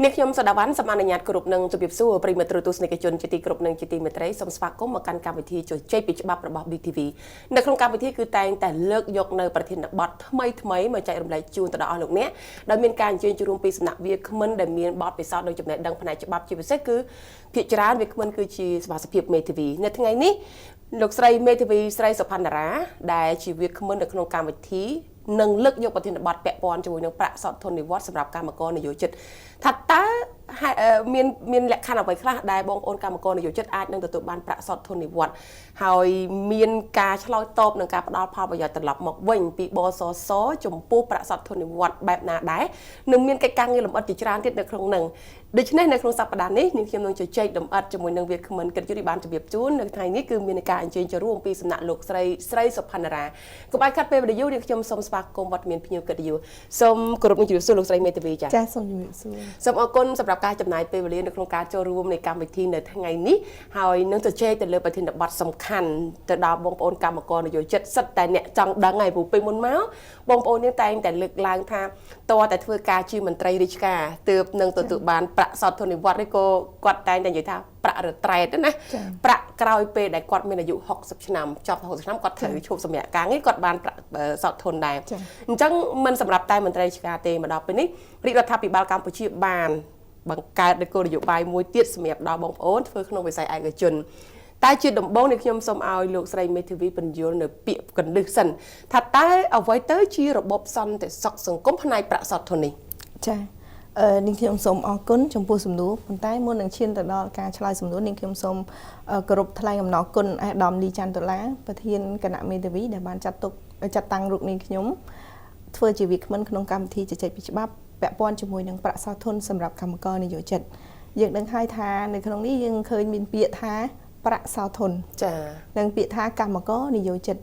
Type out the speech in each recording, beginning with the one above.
នេះខ្ញុំសដាវ៉ាន់សូមអនុញ្ញាតគ្រប់នឹងជម្រាបសួរប្រិយមិត្តទស្សនិកជនជាទីគោរពនិងជាទីមេត្រីសូមស្វាគមន៍មកកាន់កម្មវិធីជជែកពីច្បាប់របស់ BTV នៅក្នុងកម្មវិធីគឺតែងតែលើកយកនៅប្រធានបទថ្មីថ្មីមកចែករំលែកជូនទៅដល់អស់លោកអ្នកដោយមានការអញ្ជើញចូលរួមពីសំណាក់វាគ្មិនដែលមានបទពិសោធន៍និងចំណេះដឹងផ្នែកច្បាប់ជាពិសេសគឺភាគច្រើនវាគ្មិនគឺជាសមាជិកមេធាវីនៅថ្ងៃនេះលោកស្រីមេធាវីស្រីសុផាន់តារាដែលជាវាគ្មិននៅក្នុងកម្មវិធីនឹងលើកយកប្រធានបទពាក់ព័ន្ធជាមួយនឹងប្រាក់សោធននិវត្តន៍សម្រាប់កម្មករនិយោជិតថាតើមានលក្ខខណ្ឌអ្វីខ្លះដែលបងប្អូនកម្មករនិយោជិតអាចនឹងទទួលបានប្រាក់សោធននិវត្តន៍ហើយមានការឆ្លើយតបនឹងការផ្ដល់ផលប្រយោជន៍ត្រឡប់មកវិញពីបសសចំពោះប្រាក់សោធននិវត្តន៍បែបណាដែរនឹងមានកិច្ចការងារលម្អិតជាច្រើនទៀតនៅក្នុងនឹងដូច្នេះនៅក្នុងសប្តាហ៍នេះនាងខ្ញុំនឹងជជែកលម្អិតជាមួយនឹងវាគ្មិនកិត្តិយសនេះបានជម្រាបជូននៅថ្ងៃនេះគឺមានការអញ្ជើញចូលរួមពីសំណាក់លោកស្រីស្រីសុផាន់រាកុំឲ្យខាត់ពេលវេលាយូរនាងខ្ញុំសូមស្វាគមន៍វត្តមានភ្ញៀវកិត្តិយសសូមគោរពនឹងជម្រាបសួរលោកស្រីមេធាវីចា៎ ចាសូមជម្រាបសួរ សូមអរគុណសម្រាប់ការចំណាយពេលវេលានៅក្នុងការចូលរួមនៃកម្មវិធីនៅថ្ងៃនេះហើយនឹងជជែកទៅលើប្រធានបទសំខាន់ទៅដល់បងប្អូនកម្មករនិយោជិតសិតតែអ្នកចង់ដឹងហើយព្រោះពេលមុនមកបងប្អូននេះតែងតែលើកឡើងថាតើតែធ្វើការជាមន្ត្រីរាជការទើបនឹងទទួលបានប្រាក់សោធននិវត្តន៍ឬក៏គាត់តែងតែនិយាយថាប្រាក់រត្រែតណាប្រាក់ក្រោយពេលដែលគាត់មានអាយុ60ឆ្នាំចប់60ឆ្នាំគាត់ត្រូវឈប់សម្រាកការងារគាត់បានប្រាក់សោធនដែរអញ្ចឹងមិនសម្រាប់តែមន្ត្រីរាជការទេមកដល់ពេលនេះរាជរដ្ឋាភិបាលកម្ពុជាបានបង្កើតនូវគោលនយោបាយមួយទៀតសម្រាប់ដល់បងប្អូនធ្វើក្នុងវិស័យឯកជនតែជាដំបូងនេះខ្ញុំសូមឲ្យលោកស្រីមេធាវីពន្យល់នៅពាក្យកលឹះសិនថាតើអ្វីទៅជារបបសន្តិសុខសង្គមផ្នែកប្រាក់សោធននេះ ចាអឺនាងខ្ញុំសូមអរគុណចំពោះសំណួរប៉ុន្តែមុននឹងឈានទៅដល់ការឆ្លើយសំណួរនាងខ្ញុំសូមគោរពថ្លែងអំណរគុណឯកឧត្តមលីច័ន្ទដុល្លារប្រធានគណៈមេធាវីដែលបានចាត់ទុកចាត់តាំងរូបនាងខ្ញុំធ្វើជាវាគ្មិនក្នុងកម្មវិធីជជែកពីច្បាប់ពាក់ព័ន្ធជាមួយនឹងប្រាក់សោធនសម្រាប់កម្មករនិយោជិតយើងដឹងហើយថានៅក្នុងនេះយើងឃើញមានពាក្យថាប្រាក់សោធន ចា និងពាក្យថាកម្មករនិយោជិត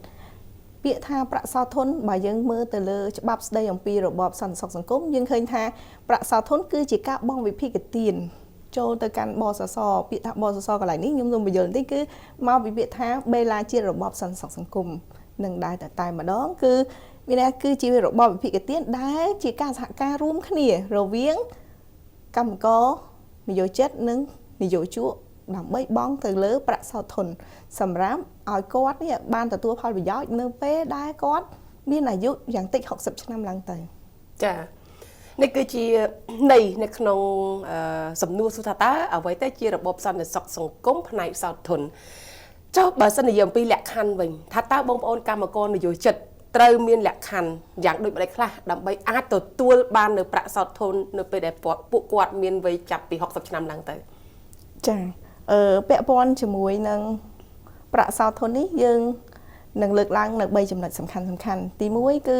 ពាក្យថាប្រាក់សោធនបើយើងមើលទៅលើច្បាប់ស្តីអំពីរបបសន្តិសុខសង្គមយើងឃើញថាប្រាក់សោធនគឺជាការបង់វិភាគទានចូលទៅកាន់បសសពាក្យថាបសសកន្លែងនេះខ្ញុំសូមពន្យល់បន្តិចគឺមកពីពាក្យថាបេឡាជាតិរបបសន្តិសុខសង្គមនឹងដែរតែតែម្ដងគឺមានន័យគឺជារបបវិភាគទានដែលជាការសហការរួមគ្នារវាងកម្មករនិយោជិតនិងនិយោជកដើម្បីបង់ទៅលើប្រាក់សោធនសម្រាប់ឲ្យគាត់នេះបានទទួលផលប្រយោជន៍នៅពេលដែលគាត់មានអាយុយ៉ាងតិច60ឆ្នាំឡើងទៅ ចានេះគឺជាន័យនៅក្នុងសំណួរសួរថាតើអ្វីទៅជារបបសន្តិសុខសង្គមផ្នែកសោធនចុះបើសិននិយាយអំពីលក្ខខណ្ឌវិញថាតើបងប្អូនកម្មករនិយោជិតត្រូវមានលក្ខខណ្ឌយ៉ាងដូចម្តេចខ្លះដើម្បីអាចទទួលបាននៅប្រាក់សោធននៅពេលដែលពួកគាត់មានវ័យចាប់ពី60ឆ្នាំឡើងទៅ ចាអឺពាក់ព័ន្ធជាមួយនឹងប្រាក់សោធននេះយើងនឹងលើកឡើងនៅ3ចំណុចសំខាន់សំខាន់ទី1គឺ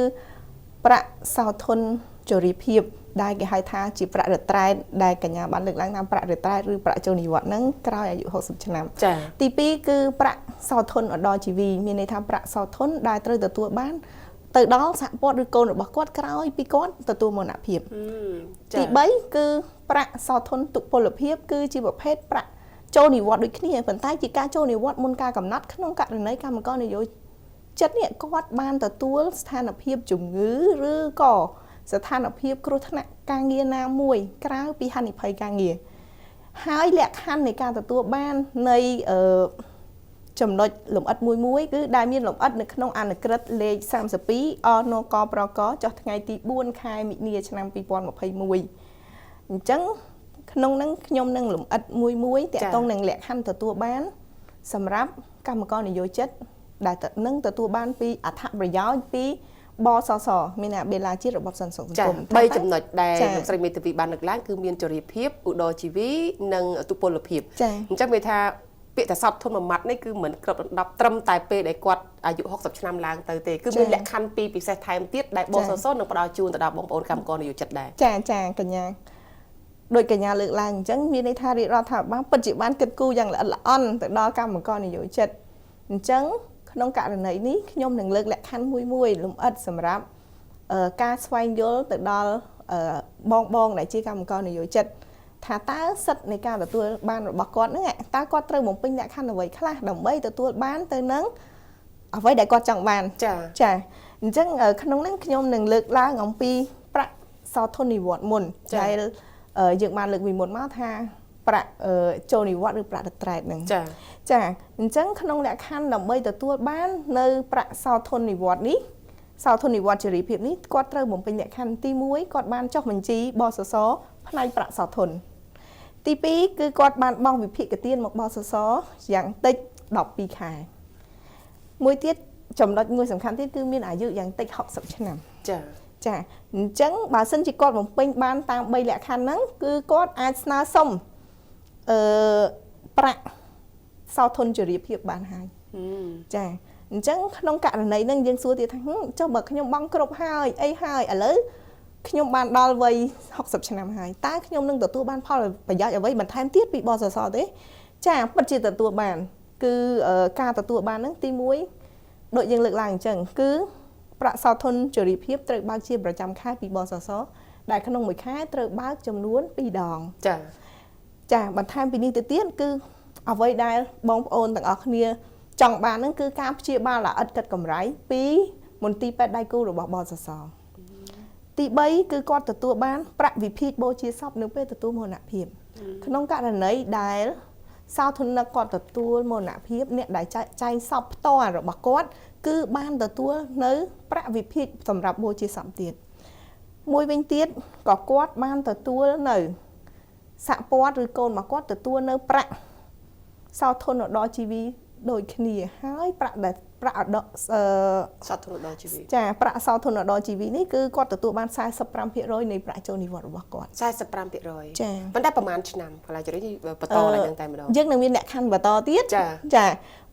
ប្រាក់សោធនជរាភាពដែលគេហៅថាជាប្រាក់រត្រែតដែលកញ្ញាបានលើកឡើងតាមប្រាក់រត្រែតឬប្រាក់ចូលនិវត្តន៍ហ្នឹងក្រោយអាយុ60ឆ្នាំ ចា ទី2គឺប្រាក់សោធនឧត្តរជីវីមានន័យថាប្រាក់សោធនដែលត្រូវទទួលបានទៅដល់សហព័ន្ធឬកូនរបស់គាត់ក្រោយពីគាត់ទទួលមរណភាពទី3គឺប្រាក់សោធនទុពលភាពគឺជាប្រភេទប្រាក់ចូលនិវត្តន៍ដូចគ្នាប៉ុន្តែជាការចូលនិវត្តន៍មុនការកំណត់ក្នុងករណីកម្មករនិយោជិតនេះគាត់បានទទួលស្ថានភាពជំងឺឬក៏ស្ថានភាពគ្រោះថ្នាក់ការងារណាមួយក្រៅពីហានិភ័យការងារហើយលក្ខខណ្ឌនៃការទទួលបាននៃអឺចំណុចលម្អិតមួយមួយគឺដែលមានលម្អិតនៅក្នុងអនុក្រឹត្យលេខ32អនកប្រកចុះថ្ងៃទី4ខែមិនិនាឆ្នាំ2021អញ្ចឹងក្នុងនឹងខ្ញុំនឹងលម្អិតមួយមួយតាក់ទងនឹងលក្ខខណ្ឌទទួលបាន សម្រាប់កម្មករនិយោជិតដែលនឹងទទួលបានពីអត្ថប្រយោជន៍ពីបសសមានថាបេឡាជាតិរបបសន្តិសុខសង្គម 3ចំណុចដែលលោកស្រីមេធាវីបានលើកឡើងគឺមានជរាភាពឧត្តរជីវីនិងទុពលភាពអញ្ចឹងមានថាពាក្យថាសោតធនមួយម៉ាត់នេះគឺមិនគ្របដណ្ដប់ត្រឹមតែពេលដែលគាត់អាយុ60ឆ្នាំឡើងទៅទេគឺមានលក្ខខណ្ឌពីរពិសេសថែមទៀតដែលបសសនឹងផ្ដល់ជូនទៅដល់បងប្អូនកម្មករនិយោជិតដែរ ចាចាកញ្ញាដោយកញ្ញាលើកឡើងអញ្ចឹងមានន័យថារាជរដ្ឋាភិបាលពិតជាបានគិតគូរយ៉ាងល្អិតល្អន់ទៅដល់កម្មករនិយោជិតអញ្ចឹងក្នុងករណីនេះខ្ញុំនឹងលើកលក្ខខណ្ឌមួយមួយលម្អិតសម្រាប់ការស្វែងយល់ទៅដល់បងបងដែលជាកម្មករនិយោជិតថាតើសិទ្ធិនៃការទទួលបានរបស់គាត់ហ្នឹងតើគាត់ត្រូវបំពេញលក្ខខណ្ឌអ្វីខ្លះដើម្បីទទួលបានទៅនឹងអ្វីដែលគាត់ចង់បាន ចា ចាអញ្ចឹងក្នុងហ្នឹងខ្ញុំនឹងលើកឡើងអំពីប្រាក់សោធននិវត្តន៍មុនដែល យើងបានលើកពីមុនមកថាប្រាក់ចូលនិវត្តន៍ឬប្រាក់ retraite ហ្នឹង ចា ចាអញ្ចឹងក្នុងលក្ខខណ្ឌដើម្បីទទួលបាននៅប្រាក់សោធននិវត្តន៍នេះសោធននិវត្តន៍ជរាភាពនេះគាត់ត្រូវបំពេញលក្ខខណ្ឌទី1គាត់បានចុះបញ្ជីបសសផ្នែកប្រាក់សោធនទី2គឺគាត់បានបង់វិភាគទានមកបសសយ៉ាងតិច12ខែមួយទៀតចំណុចមួយសំខាន់ទៀតគឺមានអាយុយ៉ាងតិច60ឆ្នាំ ចា ចាអញ្ចឹងបើសិនជាគាត់បំពេញបានតាម3លក្ខខណ្ឌហ្នឹងគឺគាត់អាចស្នើសុំអឺប្រាក់សោធនជរាភាពបានហើយចាអញ្ចឹងក្នុងករណីហ្នឹងយើងសួរទៀតថាចុះបើខ្ញុំបង់គ្រប់ហើយអីហើយឥឡូវខ្ញុំបានដល់វ័យ60ឆ្នាំហើយតើខ្ញុំនឹងទទួលបានផលប្រយោជន៍អ្វីបន្ថែមទៀតពីបសសទេចាពិតជាទទួលបានគឺការទទួលបានហ្នឹងទី1ដូចយើងលើកឡើងអញ្ចឹងគឺប្រាក់សោធនជរាភាពត្រូវបើកជាប្រចាំខែពីបសសដែលក្នុងមួយខែត្រូវបើកចំនួន2ដង ចា ចាបន្ថែមពីនេះទៅទៀតគឺអ្វីដែលបងប្អូនទាំងអស់គ្នាចង់បានហ្នឹងគឺការព្យាបាលល្អិតគិតកម្រៃពីមន្ទីរពេទ្យដៃគូរបស់បសសទី3គឺគាត់ទទួលបានប្រាក់វិភាគបូជាសពនៅពេលទទួលមរណភាពក្នុងករណីដែលសោធនគាត់ទទួលមរណភាពអ្នកដែលចែងសពផ្ទាល់របស់គាត់គឺបានទទួលនៅប្រាក់វិភាគសម្រាប់បូជាសពទៀតមួយវិញទៀតក៏គាត់បានទទួលនៅសហព័ន្ធឬកូនរបស់គាត់ទទួលនៅប្រាក់សោធនដល់ជីវីដូចគ្នាហើយប្រាក់ដែលប្រាក់អដ សោធនដល់ជីវី ចាប្រាក់សោធនដល់ជីវីនេះគឺគាត់ទទួលបាន45%នៃប្រាក់ចូលនិវត្តន៍របស់គាត់ 45% ចា ប៉ុន្តែប្រហែលឆ្នាំកន្លែងជរីបន្តឡើងហ្នឹងតែម្ដង យើងនឹងមានលក្ខខណ្ឌបន្តទៀត ចា ចា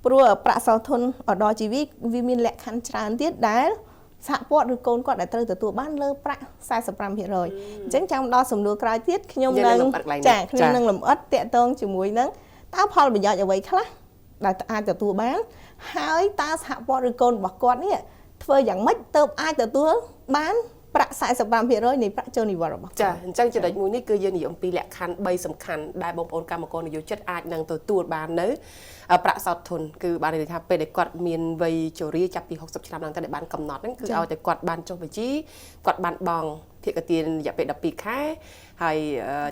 ព្រោះប្រាក់សោធនដល់ជីវីវាមានលក្ខខណ្ឌច្រើនទៀតដែលសហព័ន្ធឬកូនគាត់ដែលត្រូវទទួលបានលើប្រាក់45%អញ្ចឹងចាំដល់សំណួរក្រោយទៀតខ្ញុំនឹងចាខ្ញុំនឹងលម្អិតតាក់ទងជាមួយនឹងតើផលប្រយោជន៍អ្វីខ្លះដែលអាចទទួលបានហើយតើសហព័ន្ធឬកូនរបស់គាត់នេះធ្វើយ៉ាងម៉េចទើបអាចទទួលបានប្រាក់45%នៃប្រាក់ចូលនិវត្តន៍របស់ ចាអញ្ចឹងចំណុចមួយនេះគឺយើងនិយាយអំពីលក្ខខណ្ឌ3សំខាន់ដែលបងប្អូនកម្មករនិយោជិតអាចនឹងទទួលបាននៅប្រាក់សោធនគឺបានន័យថាពេលដែលគាត់មានវ័យជរាចាប់ពី60ឆ្នាំឡើងទៅដែលបានកំណត់ហ្នឹងគឺឲ្យតែគាត់បានចុះបញ្ជីគាត់បានបង់ភាគទានរយៈពេល12ខែហើយ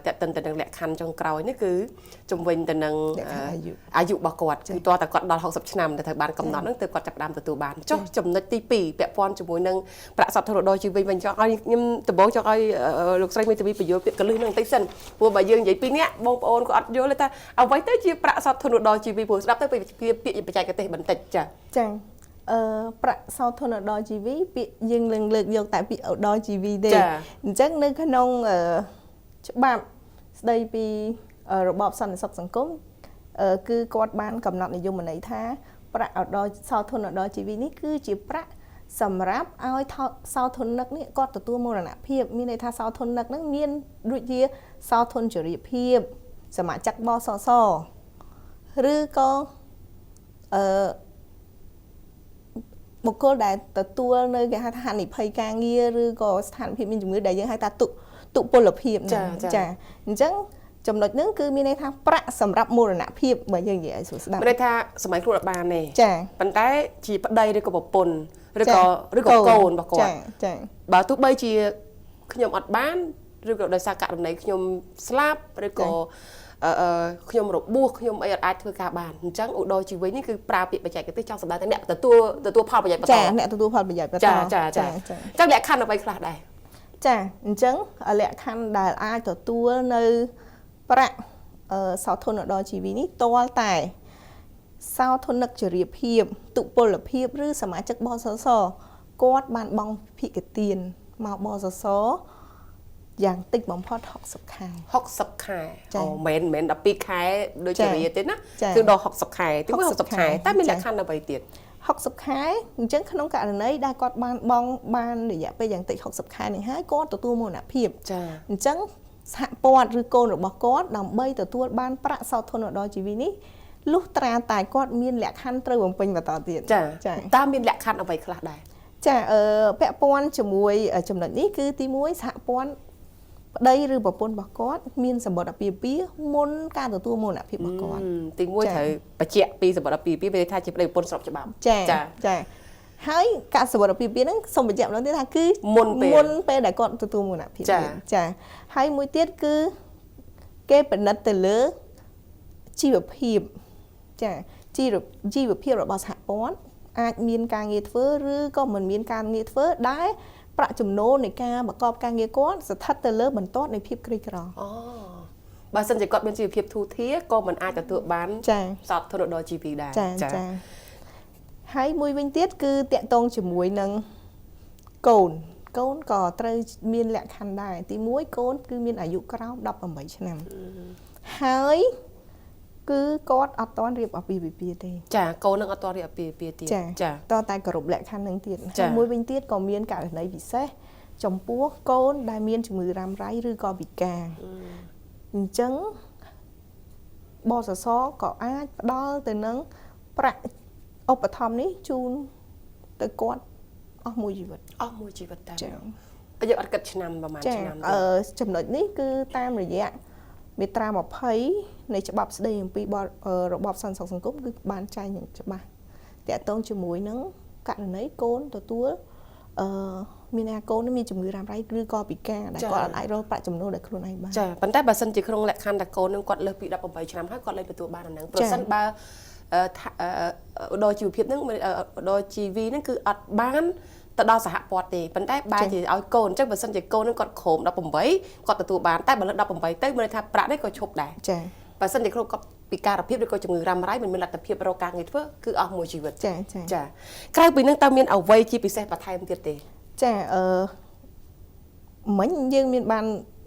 តេតិនទៅនឹងលក្ខខណ្ឌចុងក្រោយនេះគឺជំវិញទៅនឹងអាយុរបស់គាត់គឺតើតែគាត់ដល់60ឆ្នាំដែលត្រូវបានកំណត់ហ្នឹងទើបគាត់ចាប់ផ្ដើមទទួលបានចុះចំណុចទី2ពាក់ព័ន្ធជាមួយនឹងប្រាក់សោធនដល់ជីវិតវិញចង់ឲ្យខ្ញុំដំបូងចង់ឲ្យលោកស្រីមេធាវីបញ្យល់ពាក្យកលឹះហ្នឹងបន្តិចសិនព្រោះបើយើងនិយាយពីរនាក់បងប្អូនក៏អត់យល់ទេថាអ្វីទៅជាប្រាក់សោធនដល់ជីវិតព្រោះស្ដាប់ទៅពីពាក្យបច្ចេកទេសបន្តិចចា ចាប្រាក់សោធនដល់ជីវីពាក្យយើងនឹងលើកយកតែពាក្យដល់ជីវីទេអញ្ចឹងនៅក្នុងច្បាប់ស្ដីពីរបបសន្តិសុខសង្គមគឺគាត់បានកំណត់និយមន័យថាប្រាក់ដល់សោធនដល់ជីវីនេះគឺជាប្រាក់សម្រាប់ឲ្យសោធនឹកនេះគាត់ទទួលមរណភាពមានន័យថាសោធនឹកហ្នឹងមានដូចជាសោធនជរាភាពសមាជិកបសសឬក៏អឺបុគ្គលដែលទទួលនៅគេហៅថាហានិភ័យការងារឬក៏ស្ថានភាពមានជំងឺដែលយើងហៅថាទុពលភាពចាអញ្ចឹងចំណុចហ្នឹងគឺមានន័យថាប្រាក់សម្រាប់មរណភាពបើយើងនិយាយឲ្យស្រួលស្ដាប់ មានន័យថាសម័យខ្លួនអត់បានទេ ចា ប៉ុន្តែជាប្តីឬក៏ប្រពន្ធឬក៏កូនរបស់គាត់ ចាចា បើទោះបីជាខ្ញុំអត់បានឬក៏ដោយសារករណីខ្ញុំស្លាប់ឬក៏ខ្ញុំរបួសខ្ញុំអីអត់អាចធ្វើការបានអញ្ចឹងឧត្តរជីវិតនេះគឺប្រើពាក្យបច្ចេកទេសចង់សម្ដៅថាអ្នកទទួលផលប្រយោជន៍បន្ត ចាអ្នកទទួលផលប្រយោជន៍បន្ត ចាចាចាអញ្ចឹងលក្ខខណ្ឌអ្វីខ្លះដែរ ចាអញ្ចឹងលក្ខខណ្ឌដែលអាចទទួលនៅប្រាក់សោធនដល់ជីវិតនេះទាល់តែសោធនិកជរាភាពទុពលភាពឬសមាជិកបសសគាត់បានបង់ភិកទានមកបសសយ៉ាងតិចបំផុត60ខែ 60ខែអូមិនមែន12ខែដូចជារាទេណាគឺដល់60ខែទី60ខែតែមានលក្ខខណ្ឌអ្វីទៀត 60ខែអញ្ចឹងក្នុងករណីដែលគាត់បានបង់បានរយៈពេលយ៉ាងតិច60ខែនេះហើយគាត់ទទួលមរណភាព ចា អញ្ចឹងសហព័ន្ធឬកូនរបស់គាត់ដើម្បីទទួលបានប្រាក់សោធនដល់ជីវិតនេះលុះត្រាតែគាត់មានលក្ខខណ្ឌត្រូវបំពេញបន្តទៀត ចាតើមានលក្ខខណ្ឌអ្វីខ្លះដែរ ចាពាក់ព័ន្ធជាមួយចំណុចនេះគឺទី1សហព័ន្ធប្តីឬប្រពន្ធរបស់គាត់មានសម្បត្តិអាពាហ៍ពិពាហ៍មុនការទទួលមរណភាពរបស់គាត់ ទី1ត្រូវបញ្ជាក់ពីសម្បត្តិអាពាហ៍ពិពាហ៍វាថាជាប្តីប្រពន្ធស្របច្បាប់ ចាចា ហើយការសវត្ថិភាពហ្នឹងសូមបញ្ជាក់ម្ដងទៀតថាគឺ មុនពេល មុនពេលដែលគាត់ទទួលមរណភាព ចា ទៀតចាហើយមួយទៀតគឺគេពិនិត្យទៅលើជីវភាពចាជីវភាពរបស់សហព័ន្ធអាចមានការងារធ្វើឬក៏មិនមានការងារធ្វើដែលប្រាក់ចំណូលនៃការប្រកបការងារគាត់ស្ថិតទៅលើបន្ទាត់នៃភាពក្រីក្រ អូបើសិនជាគាត់មានជីវភាពធូរធារក៏មិនអាចទទួលបាន ចា សោតធនដល់ជីវីដែរ ចាចាហើយមួយវិញទៀតគឺតាក់ទងជាមួយនឹងកូនកូនក៏ត្រូវមានលក្ខខណ្ឌដែរទី1កូនគឺមានអាយុក្រោម18ឆ្នាំហើយគឺគាត់អត់ទាន់រៀបអាពាហ៍ពិពាហ៍ទេ ចាកូននឹងអត់ទាន់រៀបអាពាហ៍ពិពាហ៍ទៀត ចា ចា តតែគោរពលក្ខខណ្ឌនឹងទៀត ចា ហើយមួយវិញទៀតក៏មានករណីពិសេសចំពោះកូនដែលមានជំងឺរ៉ាំរ៉ៃឬក៏ពិការអញ្ចឹងបសសក៏អាចផ្ដល់ទៅនឹងប្រាក់ឧបត្ថម្ភនេះជូនទៅគាត់អស់មួយជីវិត អស់មួយជីវិតតែ ចា យើងអត់គិតឆ្នាំប្រហែល ចា ឆ្នាំ អ ទេ ឺចំណុចនេះគឺតាមរយៈមាត្រា20នៃច្បាប់ស្តីអំពីបទរបបសន្តិសុខសង្គមគឺបានចែងយ៉ាងច្បាស់តាក់ទងជាមួយនឹងករណីកូនទទួលអឺមានអាកូននេះមានជំងឺរ៉ាំរ៉ៃឬក៏ពិការដែលគាត់អត់អាចរកប្រាក់ចំណូលដោយខ្លួនឯងបាន ចាប៉ុន្តែបើសិនជាក្នុងលក្ខខណ្ឌតាកូននឹងគាត់លើសពី18ឆ្នាំហើយគាត់លែងទទួលបានអាហ្នឹងប្រសិនបើអឺថាអឺឧត្តរជីវភាពហ្នឹងឧត្តរជីវីហ្នឹងគឺអត់បានទៅដល់សហព័ន្ធទេប៉ុន្តែបែរជាឲ្យកូនអញ្ចឹងបើសិនជាកូនហ្នឹងគាត់ក្រោម18គាត់ទទួលបានតែបើលើស18ទៅមានន័យថាប្រាក់នេះក៏ឈប់ដែរ ចា បើសិនជាគ្រប់គាត់ពិការភាពឬក៏ជំងឺរ៉ាំរ៉ៃមិនមានលទ្ធភាពរកការងារធ្វើគឺអស់មួយជីវិត ចាចា ចាក្រៅពីនឹងតើមានអ្វីជាពិសេសបន្ថែមទៀតទេ ចាអឺមិញយើងមានបាន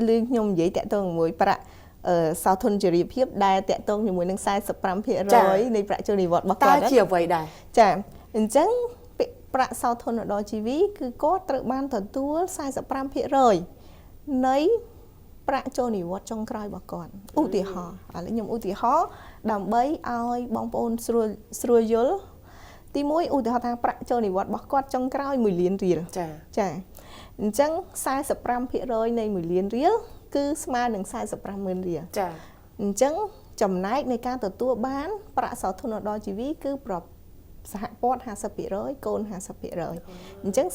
លើខ្ញុំនិយាយតាក់ទងជាមួយប្រាក់អឺសោធនជរាភាពដែលតាក់ទងជាមួយនឹង45%នៃប្រាក់ចូលនិវត្តន៍របស់ តើ គាត់ ជាអ្វីដែរ ចាអញ្ចឹងពាក្យប្រាក់សោធនដល់ជីវីគឺគាត់ត្រូវបានទទួល45%នៃប្រាក់ចូលនិវត្តន៍ចុងក្រោយរបស់គាត់ឧទាហរណ៍ឥឡូវខ្ញុំឧទាហរណ៍ដើម្បីឲ្យបងប្អូនស្រួលយល់ទី1ឧទាហរណ៍ថាប្រាក់ចូលនិវត្តន៍របស់គាត់ចុងក្រោយ1លានរៀល ចា ចាអញ្ចឹង45%នៃ1លានរៀលគឺស្មើនឹង45ម៉ឺនរៀល ចា អញ្ចឹងចំណែកនៃការទទួលបានប្រាក់សោធនដល់ជីវីគឺប្រសហព័ន្ធ50%កូន50%អញ្ចឹង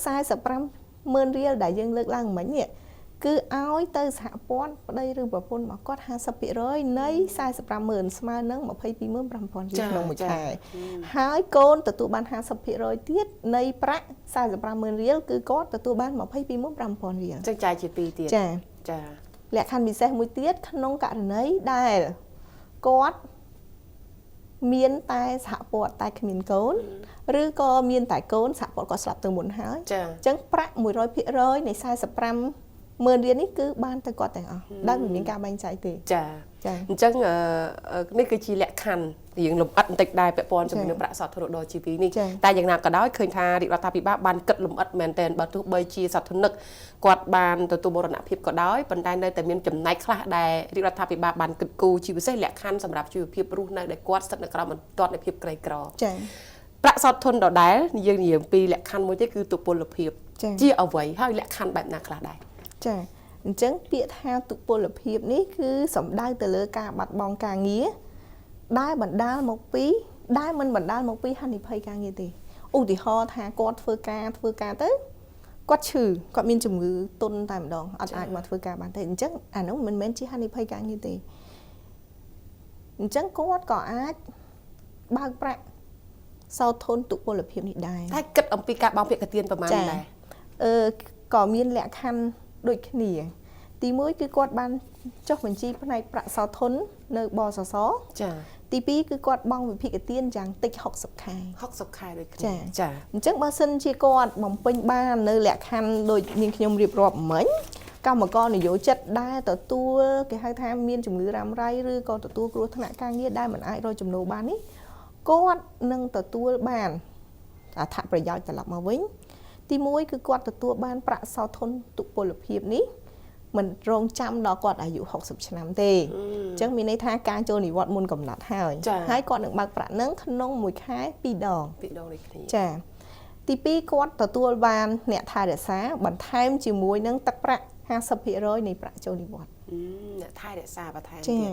45ម៉ឺនរៀលដែលយើងលើកឡើងមិញនេះគឺឲ្យទៅសហព័ន្ធប្តីឬប្រពន្ធរបស់គាត់50%នៃ45ម៉ឺនស្មើនឹង225,000រៀលក្នុងមួយខែហើយកូនទទួលបាន50%ទៀតនៃប្រាក់45ម៉ឺនរៀលគឺគាត់ទទួលបាន225,000រៀល អញ្ចឹងចាយជាពីរទៀត ចា ចា លក្ខខណ្ឌពិសេសមួយទៀតក្នុងករណីដែលគាត់មានតែសហព័ន្ធតែគ្មានកូនឬក៏មានតែកូនសហព័ន្ធគាត់ស្លាប់ទៅមុនហើយ ចា អញ្ចឹងប្រាក់100%នៃ45ម៉ឺនរៀលនេះគឺបានទៅគាត់ទាំងអស់ដោយមិនមានការបែងចែកទេ ចា ចា អញ្ចឹងនេះគឺជាលក្ខខណ្ឌរៀងលម្អិតបន្តិចដែរពាក់ព័ន្ធជាមួយនឹងប្រាក់សោធនដល់ជីវីនេះ ចា តែយ៉ាងណាក៏ដោយឃើញថារាជរដ្ឋាភិបាលបានគិតលម្អិតមែនទែនបើទោះបីជាសោធនិកគាត់បានទទួលមរណភាពក៏ដោយប៉ុន្តែនៅតែមានចំណែកខ្លះដែលរាជរដ្ឋាភិបាលបានគិតគូរជាពិសេសលក្ខខណ្ឌសម្រាប់ជីវភាពរស់នៅដែលគាត់ស្ថិតនៅក្រោមបន្ទាត់នៃភាពក្រីក្រ ចា ប្រាក់សោធនដដែលយើងនិយាយអំពីលក្ខខណ្ឌមួយទៀតគឺទុពលភាព ចា ជាអ្វីហើយលក្ខខណ្ឌបែបណាខ្លះដែរ ចាអញ្ចឹងពាក្យថាទុពលភាពនេះគឺសំដៅទៅលើការបាត់បង់ការងារដែលបណ្ដាលមកពីដែលមិនបណ្ដាលមកពីហានិភ័យការងារទេឧទាហរណ៍ថាគាត់ធ្វើការទៅគាត់ឈឺគាត់មានជំងឺទន់តែម្ដងអត់អាចមកធ្វើការបានទេអញ្ចឹងអានោះមិនមែនជាហានិភ័យការងារទេអញ្ចឹងគាត់ក៏អាចបើកប្រាក់សោធនទុពលភាពនេះដែរ តែគិតអំពីការបង់ភាគទានប្រមាណដែរ អឺក៏មានលក្ខខណ្ឌដូចគ្នា ទី1គឺគាត់បានចុះបញ្ជីផ្នែកប្រាក់សោធននៅបសស ចា ទី2គឺគាត់បង់វិភាគទានយ៉ាងតិច60ខែ 60ខែដូចគ្នា ចា ចា អញ្ចឹងបើសិនជាគាត់បំពេញបាននៅលក្ខខណ្ឌដូចនាងខ្ញុំរៀបរាប់មិញកម្មករនិយោជិតដែលទទួលគេហៅថាមានជំងឺរ៉ាំរ៉ៃឬក៏ទទួលគ្រោះថ្នាក់ការងារដែលមិនអាចរកចំណូលបាននេះគាត់នឹងទទួលបានអត្ថប្រយោជន៍ត្រឡប់មកវិញទី1គឺគាត់ទទួលបានប្រាក់សោធនទុពលភាពនេះមិនរងចាំដល់គាត់អាយុ60ឆ្នាំទេអញ្ចឹងមានន័យថាការចូលនិវត្តន៍មុនកំណត់ហើយហើយគាត់នឹងបើកប្រាក់នឹងក្នុងមួយខែ2ដង ពីរដងដូចគ្នា ចាទី2គាត់ទទួលបានអ្នកថែរក្សាបន្ថែមជាមួយនឹងទឹកប្រាក់50%នៃប្រាក់ចូលនិវត្តន៍ អ្នកថែរក្សាបន្ថែម ចា ទៀត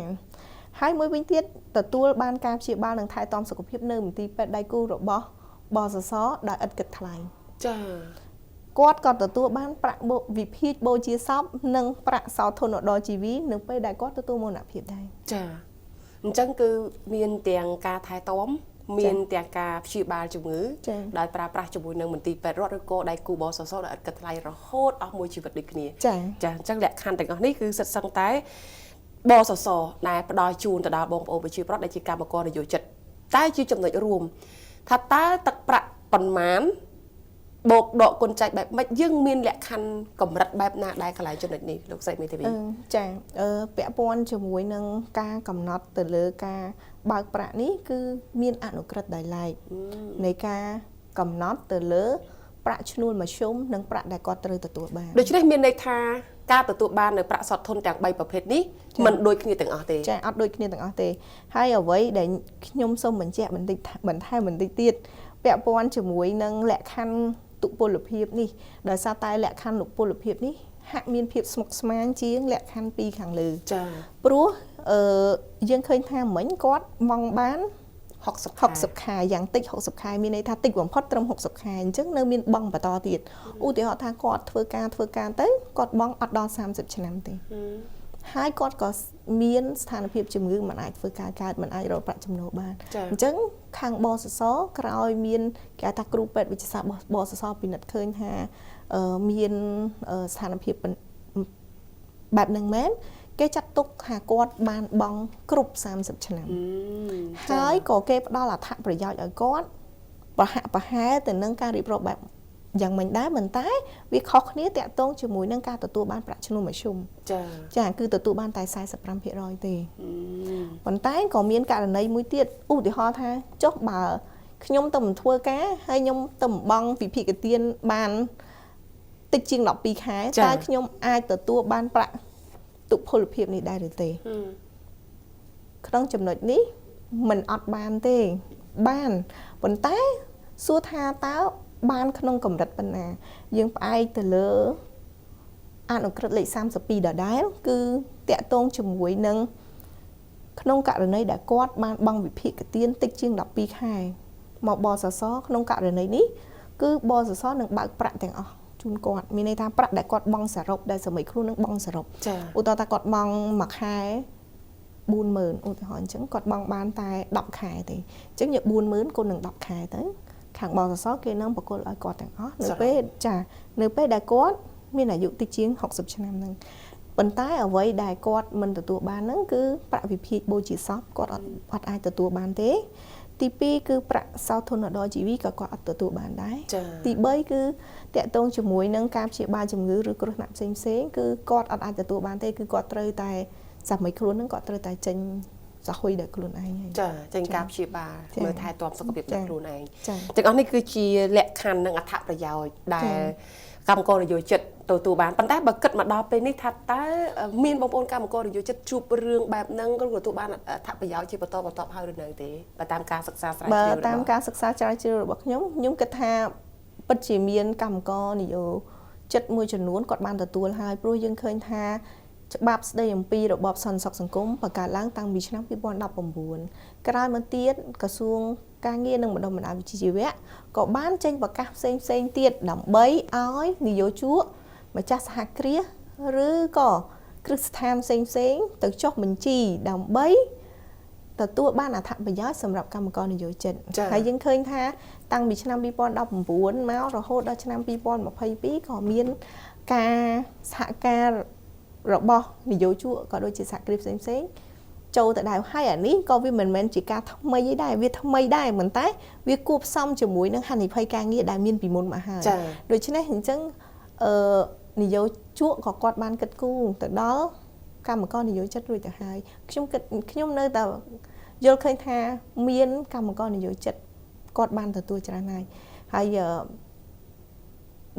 ហើយមួយវិញទៀតទទួលបានការព្យាបាលនិងថែទាំសុខភាពនៅមន្ទីរពេទ្យដៃគូរបស់ បសសដោយឥតគិតថ្លៃ ចា គាត់ក៏ទទួលបានប្រាក់វិភាគបូជាសពនិងប្រាក់សោធនឧត្តរជីវីនៅពេលដែលគាត់ទទួលមរណភាពដែរ ចាអញ្ចឹងគឺមានទាំងការថែទាំមានទាំងការព្យាបាលជំងឺដោយប្រើប្រាស់ជាមួយនឹងមន្ទីរពេទ្យរដ្ឋឬក៏ដៃគូបសសដោយឥតគិតថ្លៃរហូតអស់មួយជីវិតដូចគ្នា ចា ចាអញ្ចឹងលក្ខខណ្ឌទាំងអស់នេះគឺសិតសឹងតែបសសដែលផ្ដល់ជូនទៅដល់បងប្អូនប្រជាពលរដ្ឋដែលជាកម្មករនយោជិតតែជាចំណុចរួមថាតើទឹកប្រាក់ប៉ុន្មានបូកដកគុណចែកបែបម៉េចយើងមានលក្ខខណ្ឌកម្រិតបែបណាដែរកន្លែងចំណុចនេះលោកស្រីមេធាវី ចាពាក់ព័ន្ធជាមួយនឹងការកំណត់ទៅលើការបើកប្រាក់នេះគឺមានអនុក្រឹត្យដោយឡែកនៃការកំណត់ទៅលើប្រាក់ឈ្នួលមធ្យមនិងប្រាក់ដែលគាត់ត្រូវទទួលបាន ដូច្នេះមានន័យថាការទទួលបាននៅប្រាក់សោធនទាំង3ប្រភេទនេះមិនដូចគ្នាទាំងអស់ទេ ចាអត់ដូចគ្នាទាំងអស់ទេហើយអ្វីដែលខ្ញុំសូមបញ្ជាក់បន្តិចបន្ថែមបន្តិចទៀតពាក់ព័ន្ធជាមួយនឹងលក្ខខណ្ឌទុពលភាពនេះដោយសារតែលក្ខខណ្ឌទុពលភាពនេះហាក់មានភាពស្មុគស្មាញជាងលក្ខខណ្ឌពីរខាងលើ ចា ព្រោះអឺយើងឃើញថាមិញគាត់ម៉ង់បាន 60ខែ 60ខែយ៉ាងតិច60ខែមានន័យថាតិចបំផុតត្រឹម60ខែអញ្ចឹងនៅមានបង់បន្តទៀតឧទាហរណ៍ថាគាត់ធ្វើការធ្វើការទៅគាត់បង់អត់ដល់30ឆ្នាំទេហើយគាត់ក៏មានស្ថានភាពជំងឺមិនអាចធ្វើការកើតមិនអាចរកប្រាក់ចំណូលបានអញ្ចឹងខាងបសសក្រោយមានគេហៅថាគ្រូពេទ្យវិទ្យាសាស្ត្របសសពិនិត្យឃើញថាមានស្ថានភាពបែបហ្នឹងមែនគេចាត់ទុកថាគាត់បានបង់គ្រប់30ឆ្នាំហើយក៏គេផ្ដល់អត្ថប្រយោជន៍ឲ្យគាត់ប្រហាក់ប្រហែលទៅនឹងការរៀបរាប់បែបយ៉ាងមិនដែរប៉ុន្តែវាខុសគ្នាតាក់ទងជាមួយនឹងការទទួលបានប្រាក់ឈ្នួលមធ្យម ចា ចាគឺទទួលបានតែ45%ទេប៉ុន្តែក៏មានករណីមួយទៀតឧទាហរណ៍ថាចុះបើខ្ញុំទៅមិនធ្វើការហើយខ្ញុំទៅបង់វិភាគទានបានតិចជាង12ខែតើខ្ញុំអាចទទួលបានប្រាក់ទុពលភាពនេះដែរឬទេក្នុងចំណុចនេះមិនអត់បានទេបានប៉ុន្តែសួរថាតើបានក្នុងកម្រិតប៉ុណ្ណាយើងផ្អែកទៅលើអនុក្រឹត្យលេខ32ដដែលគឺតាក់ទងជាមួយនឹងក្នុងករណីដែលគាត់បានបង់វិភាគទានតិចជាង12ខែមកបសសក្នុងករណីនេះគឺបសសនឹងបើកប្រាក់ទាំងអស់ជូនគាត់មានន័យថាប្រាក់ដែលគាត់បង់សរុបដែលសម័យខ្លួននឹងបង់សរុបឧទាហរណ៍ថាគាត់បង់មួយខែ40000ឧទាហរណ៍អញ្ចឹងគាត់បង់បានតែ10ខែទេអញ្ចឹងយក40000គុណនឹង10ខែទៅខាងបសសគេនឹងប្រគល់ឲ្យគាត់ទាំងអស់នៅពេលចានៅពេលដែលគាត់មានអាយុតិចជាង60ឆ្នាំហ្នឹងប៉ុន្តែអ្វីដែលគាត់មិនទទួលបានហ្នឹងគឺប្រាក់វិភាគបូជាសពគាត់អត់អាចទទួលបានទេទី2គឺប្រាក់សោធនដល់ជីវីក៏គាត់អត់ទទួលបានដែរទី3គឺតាក់ទងជាមួយនឹងការព្យាបាលជំងឺឬគ្រោះថ្នាក់ផ្សេងផ្សេងគឺគាត់អត់អាចទទួលបានទេគឺគាត់ត្រូវតែសាមីខ្លួនហ្នឹងគាត់ត្រូវតែចេញសហុយដោយខ្លួនឯង ចាចេញការព្យាបាលមើលថែទាំសុខភាពដោយខ្លួនឯងទាំងអស់នេះគឺជាលក្ខខណ្ឌនិងអត្ថប្រយោជន៍ដែលកម្មករនយោជិតទទួលបានប៉ុន្តែបើគិតមកដល់ពេលនេះថាតើមានបងប្អូនកម្មករនយោជិតជួបរឿងបែបហ្នឹងឬទទួលបានអត្ថប្រយោជន៍ជាបន្តបន្ទាប់ហើយឬនៅទេបើតាមការសិក្សាស្រាវជ្រាវបើតាមការសិក្សាស្រាវជ្រាវរបស់ខ្ញុំខ្ញុំគិតថាពិតជាមានកម្មករនយោជិតមួយចំនួនគាត់បានទទួលហើយព្រោះយើងឃើញថាច្បាប់ស្តីអំពីរបបសន្តិសុខសង្គមបង្កើតឡើងតាំងពីឆ្នាំ2019ក្រោយមកទៀតក្រសួងការងារនិងបណ្ដុះបណ្ដាលវិជ្ជាជីវៈក៏បានចេញប្រកាសផ្សេងផ្សេងទៀតដើម្បីឲ្យនយោជកម្ចាស់សហគ្រាសឬក៏គ្រឹះស្ថានផ្សេងផ្សេងទៅចុះបញ្ជីដើម្បីទទួលបានអត្ថប្រយោជន៍សម្រាប់កម្មករនយោជិតហើយយើងឃើញថាតាំងពីឆ្នាំ2019មករហូតដល់ឆ្នាំ2022ក៏មានការសហការរបស់នយោជកក៏ដូចជាសហគ្រាសផ្សេងផ្សេងចូលទៅដែរហើយអានេះក៏វាមិនមែនជាការថ្មីដែរវាថ្មីដែរប៉ុន្តែវាគួបផ្សំជាមួយនឹងហានិភ័យការងារដែលមានពីមុនមកហើយដូច្នេះអញ្ចឹងអឺនយោជកក៏គាត់បានគិតគូរទៅដល់កម្មករនយោជិតរួចទៅហើយខ្ញុំគិតខ្ញុំនៅតែយល់ឃើញថាមានកម្មករនយោជិតគាត់បានទទួលច្រើនហើយហើយ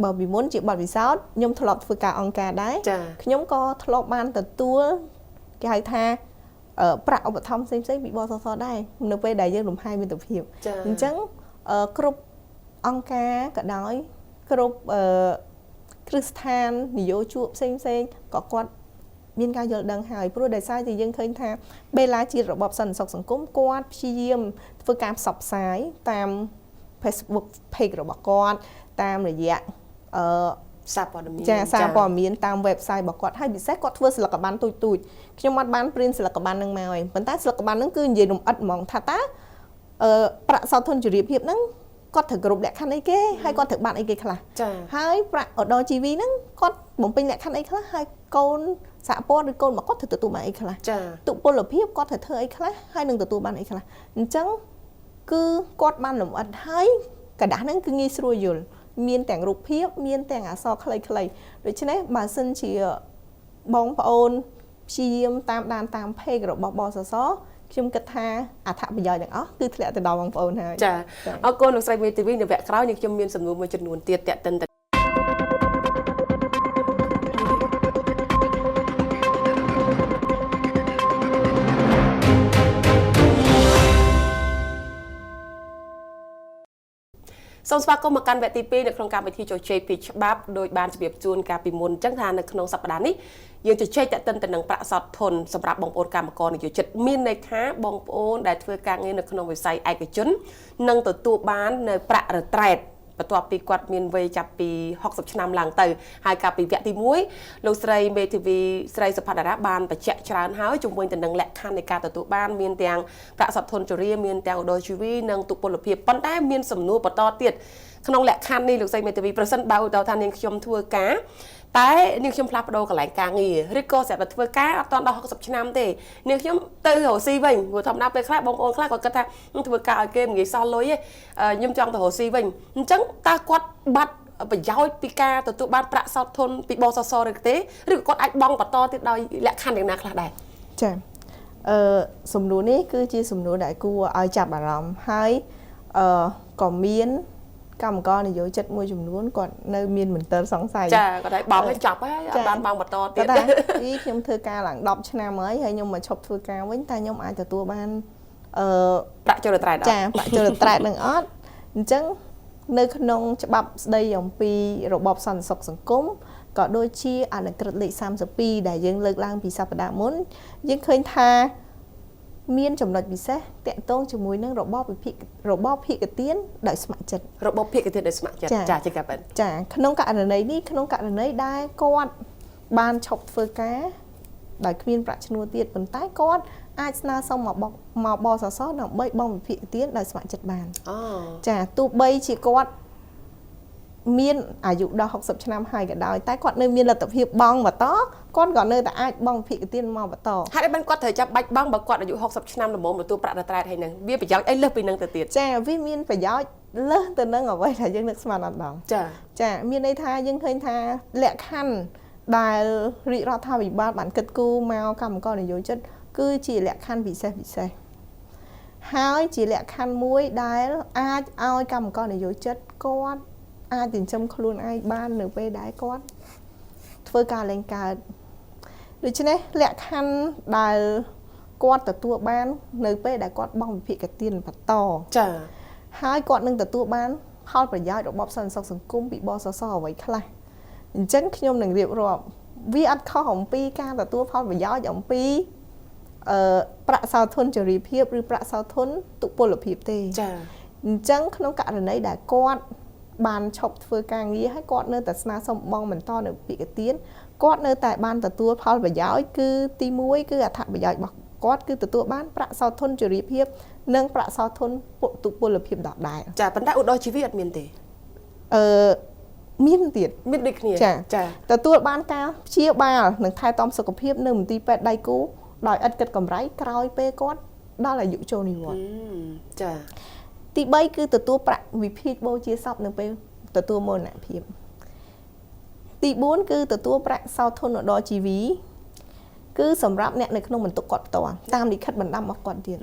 បើពីមុនជាបទពិសោធន៍ខ្ញុំធ្លាប់ធ្វើការអង្គការដែរខ្ញុំក៏ធ្លាប់បានទទួលគេហៅថាប្រាក់ឧបត្ថម្ភផ្សេងៗពីបសសដែរនៅពេលដែលយើងលំហែមាតុភាពអញ្ចឹងគ្រប់អង្គការក៏ដោយគ្រប់គ្រឹះស្ថាននយោជកផ្សេងផ្សេងក៏គាត់មានការយល់ដឹងហើយព្រោះដោយសារតែយើងឃើញថាបេឡាជាតិរបបសន្តិសុខសង្គមគាត់ព្យាយាមធ្វើការផ្សព្វផ្សាយតាម Facebook page របស់គាត់តាមរយៈអឺ សារព័ត៌មាន ចាសារព័ត៌មានតាម website របស់គាត់ហើយពិសេសគាត់ធ្វើស្លឹកកបានទូចទូចខ្ញុំអត់បានព្រៀនស្លឹកកបាននឹងមកឯងប៉ុន្តែស្លឹកកបាននឹងគឺនិយាយលំអិតហ្មងថាតើអឺប្រាក់សោធនជរាភាពហ្នឹងគាត់ត្រូវគ្រប់លក្ខខណ្ឌអីគេហើយគាត់ត្រូវបានអីគេខ្លះ ចា ហើយប្រាក់ឧត្តរជីវីហ្នឹងគាត់បំពេញលក្ខខណ្ឌអីខ្លះហើយកូនសហព័ន្ធឬកូនរបស់គាត់ត្រូវទទួលបានអីខ្លះ ចា ទុពលភាពគាត់ត្រូវធ្វើអីខ្លះហើយនឹងទទួលបានអីខ្លះអញ្ចឹងគឺគាត់បានលម្អិតហើយក្រដាសហ្នឹងគឺងាយស្រួលយល់មានទាំងរូបភាពមានទាំងអក្សរខ្លីៗដូច្នេះបើសិនជាបងប្អូនព្យាយាមតាមដានតាម page របស់បសសខ្ញុំគិតថាអត្ថប្រយោជន៍ទាំងអស់គឺធ្លាក់ទៅដល់បងប្អូនហើយ ចាអរគុណលោកស្រីមេធាវីនៅវគ្គក្រោយនេះខ្ញុំមានសំណួរមួយចំនួនទៀតតាក់ទិនទៅសូមស្វាគមន៍មកកាន់វគ្គទី2នៅក្នុងកម្មវិធីជជែកពីច្បាប់ដោយបានជម្រាបជូនកាលពីមុនអញ្ចឹងថានៅក្នុងសប្តាហ៍នេះយើងជជែកតាក់ទិនទៅនឹងប្រាក់សោធនសម្រាប់បងប្អូនកម្មករនិយោជិតមានន័យថាបងប្អូនដែលធ្វើការងារនៅក្នុងវិស័យឯកជននឹងទទួលបាននៅប្រាក់រ៉ត្រែតបន្ទាប់ពីគាត់មានវ័យចាប់ពី60ឆ្នាំឡើងទៅហើយកាលពីវគ្គទី1លោកស្រីមេធាវីស្រីសុផាតារាបានបញ្ជាក់ច្រើនហើយជំវិញទៅនឹងលក្ខខណ្ឌនៃការទទួលបានមានទាំងប្រាក់សោធនជរាមានទាំងឧត្តរជីវីនិងទុពលភាពប៉ុន្តែមានសំណួរបន្តទៀតក្នុងលក្ខខណ្ឌនេះលោកស្រីមេធាវីប្រសិនបើឧទាហរណ៍ថានាងខ្ញុំធ្វើការតែនាងខ្ញុំផ្លាស់ប្ដូរកន្លែងការងារឬក៏ស្រាប់តែធ្វើការអត់ទាន់ដល់60ឆ្នាំទេនាងខ្ញុំទៅរកស៊ីវិញព្រោះធម្មតាពេលខ្លះបងប្អូនខ្លះក៏គិតថាធ្វើការឲ្យគេមិនងាយសល់លុយទេខ្ញុំចង់ទៅរកស៊ីវិញអញ្ចឹងតើគាត់បាត់ប្រយោជន៍ពីការទទួលបានប្រាក់សោធនពីបសសឬទេឬក៏គាត់អាចបង់បន្តទៀតដោយលក្ខខណ្ឌយ៉ាងណាខ្លះដែរ ចាអឺសំណួរនេះគឺជាសំណួរដែលគួរឲ្យចាប់អារម្មណ៍ហើយអឺក៏មានកម្មករនិយោជិតមួយចំនួនគាត់នៅមានមន្ទិលសង្ស័យ ចាគាត់ឲ្យបង់ឲ្យចប់ហើយអត់បានបង់បន្តទៀត តែពីខ្ញុំធ្វើការឡើង10ឆ្នាំហើយហើយខ្ញុំមកឈប់ធ្វើការវិញតែខ្ញុំអាចទទួលបានអឺ ប្រាក់ជលត្រែត ចាប្រាក់ជលត្រែតនឹងអត់អញ្ចឹងនៅក្នុងច្បាប់ស្តីអំពីរបបសន្តិសុខសង្គមក៏ដូចជាអនុក្រឹត្យលេខ32ដែលយើងលើកឡើងពីសប្តាហ៍មុនយើងឃើញថាមានចំណុចពិសេសតាក់ទងជាមួយនឹងរបបវិភាគរបបភាគទានដោយស្ម័គ្រចិត្ត របបភាគទានដោយស្ម័គ្រចិត្តចាជាការពិត ចាក្នុងករណីនេះក្នុងករណីដែលគាត់បានឈប់ធ្វើការដោយគ្មានប្រាក់ឈ្នួលទៀតប៉ុន្តែគាត់អាចស្នើសុំមកមកបសសដើម្បីបង់វិភាគទានដោយស្ម័គ្រចិត្តបាន អូ ចាទោះបីជាគាត់មានអាយុដល់60ឆ្នាំហើយក៏ដោយតែគាត់នៅមានលទ្ធភាពបង់បន្តគាត់ក៏នៅតែអាចបង់វិភាគទានមកបន្ត ហេតុអីបានគាត់ត្រូវចាំបាច់បង់បើគាត់អាយុ60ឆ្នាំល្មមទទួលប្រាក់រ៉ត្រែតហើយនឹងវាប្រយោជន៍អីលើសពីនឹងទៅទៀត ចាវាមានប្រយោជន៍លើសទៅនឹងអ្វីដែលយើងនឹកស្មានអត់ដល់ ចា ចាមានន័យថាយើងឃើញថាលក្ខខណ្ឌដែលរាជរដ្ឋាភិបាលបានគិតគូរមកកម្មករនិយោជិតគឺជាលក្ខខណ្ឌពិសេសពិសេសហើយជាលក្ខខណ្ឌមួយដែលអាចឲ្យកម្មករនិយោជិតគាត់អាចចិញ្ចឹមខ្លួនឯងបាននៅពេលដែលគាត់ធ្វើការលែងកើតដូច្នេះលក្ខខណ្ឌដែលគាត់ទទួលបាននៅពេលដែលគាត់បង់វិភាគទានបន្ត ចា ហើយគាត់នឹងទទួលបានផលប្រយោជន៍របបសន្តិសុខសង្គមពីបសសអ្វីខ្លះអញ្ចឹងខ្ញុំនឹងរៀបរាប់វាអត់ខុសអំពីការទទួលផលប្រយោជន៍អំពីអឺប្រាក់សោធនជរីភាពឬប្រាក់សោធនទុពលភាពទេ ចា អញ្ចឹងក្នុងករណីដែលគាត់បានឈប់ធ្វើការងារហើយគាត់នៅតែស្នើសុំបង់បន្តនៅពិកទានគាត់នៅតែបានទទួលផលប្រយោជន៍គឺទី1គឺអត្ថប្រយោជន៍របស់គាត់គឺទទួលបានប្រាក់សោធនជរាភាពនិងប្រាក់សោធនទុពលភាពដដែល ចាប៉ុន្តែឧត្តរជីវីអត់មានទេ អឺមានទៀត មានដូចគ្នា ចា ចា ទទួលបានការព្យាបាលនិងថែទាំសុខភាពនៅមន្ទីរពេទ្យដៃគូដោយឥតគិតកម្រៃក្រោយពេលគាត់ដល់អាយុចូលនិវត្តន៍ ចា ទី3គឺទទួលប្រាក់វិភាគបូជាសពនៅពេលទទួលមរណភាពទី4គឺទទួលប្រាក់សោធនឧត្តរជីវីគឺសម្រាប់អ្នកនៅក្នុងបន្ទុកគាត់ផ្ទាល់តាមលិខិតបណ្ដាំរបស់គាត់ទៀត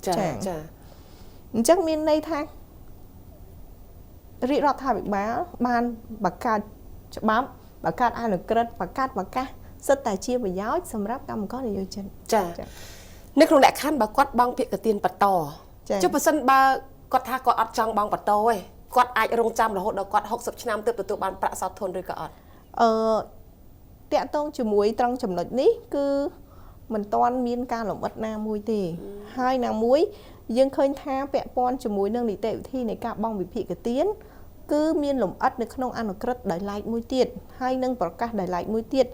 ចាចា អញ្ចឹងមានន័យថារាជរដ្ឋាភិបាលបានបង្កើតច្បាប់បង្កើតអនុក្រឹត្យបង្កើតប្រកាសសិតតែជាប្រយោជន៍សម្រាប់កម្មករនិយោជិត ចានៅក្នុងលក្ខខណ្ឌបើគាត់បង់ភាគទានបន្តចុះបើសិនបើគាត់ថាគាត់អត់ចង់បង់បន្តទេគាត់អាចរងចាំរហូតដល់គាត់60ឆ្នាំទើបទទួលបានប្រាក់សោធនឬក៏អត់ អឺតាក់ទងជាមួយត្រង់ចំណុចនេះគឺមិនទាន់មានការលម្អិតណាមួយទេហើយណាមួយ យើងឃើញថាពាក់ព័ន្ធជាមួយនឹងនីតិវិធីនៃការបង់វិភាគទានគឺមានលម្អិតនៅក្នុងអនុក្រឹត្យដោយឡែកមួយទៀតហើយនឹងប្រកាសដោយឡែកមួយទៀត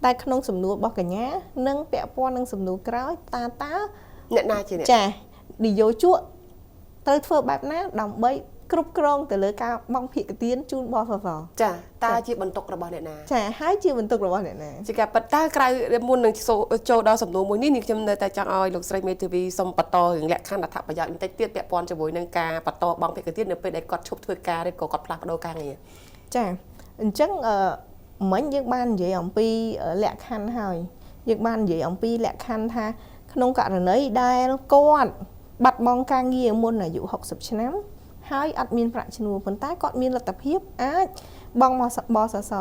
តែក្នុងសំណួររបស់កញ្ញានិងពាក់ព័ន្ធនឹងសំណួរក្រោយតើអ្នកណាជាអ្នកចានិយោជកត្រូវធ្វើបែបណាដើម្បីគ្រប់គ្រងទៅលើការបង់ភាគទានជូនបសសចាតើជាបន្ទុករបស់អ្នកណាចាហើយជាបន្ទុករបស់អ្នកណាជាការប៉ັດតើក្រៅមុននឹងចូលដល់សំណួរមួយនេះខ្ញុំនៅតែចង់ឲ្យលោកស្រីមេធាវីសូមបន្តរឿងលក្ខខណ្ឌអត្ថប្រយោជន៍បន្តិចទៀតពាក់ព័ន្ធជាមួយនឹងការបន្តបង់ភាគទាននៅពេលដែលគាត់ឈប់ធ្វើការឬក៏គាត់ផ្លាស់ប្ដូរការងារចាអញ្ចឹងមិញយើងបាននិយាយអំពីលក្ខខណ្ឌហើយយើងបាននិយាយអំពីលក្ខខណ្ឌថាក្នុងករណីដែលគាត់បាត់បង់ការងារមុនអាយុ60ឆ្នាំហើយអត់មានប្រាក់ឈ្នួលប៉ុន្តែគាត់មានលទ្ធភាពអាចបង់មកបសស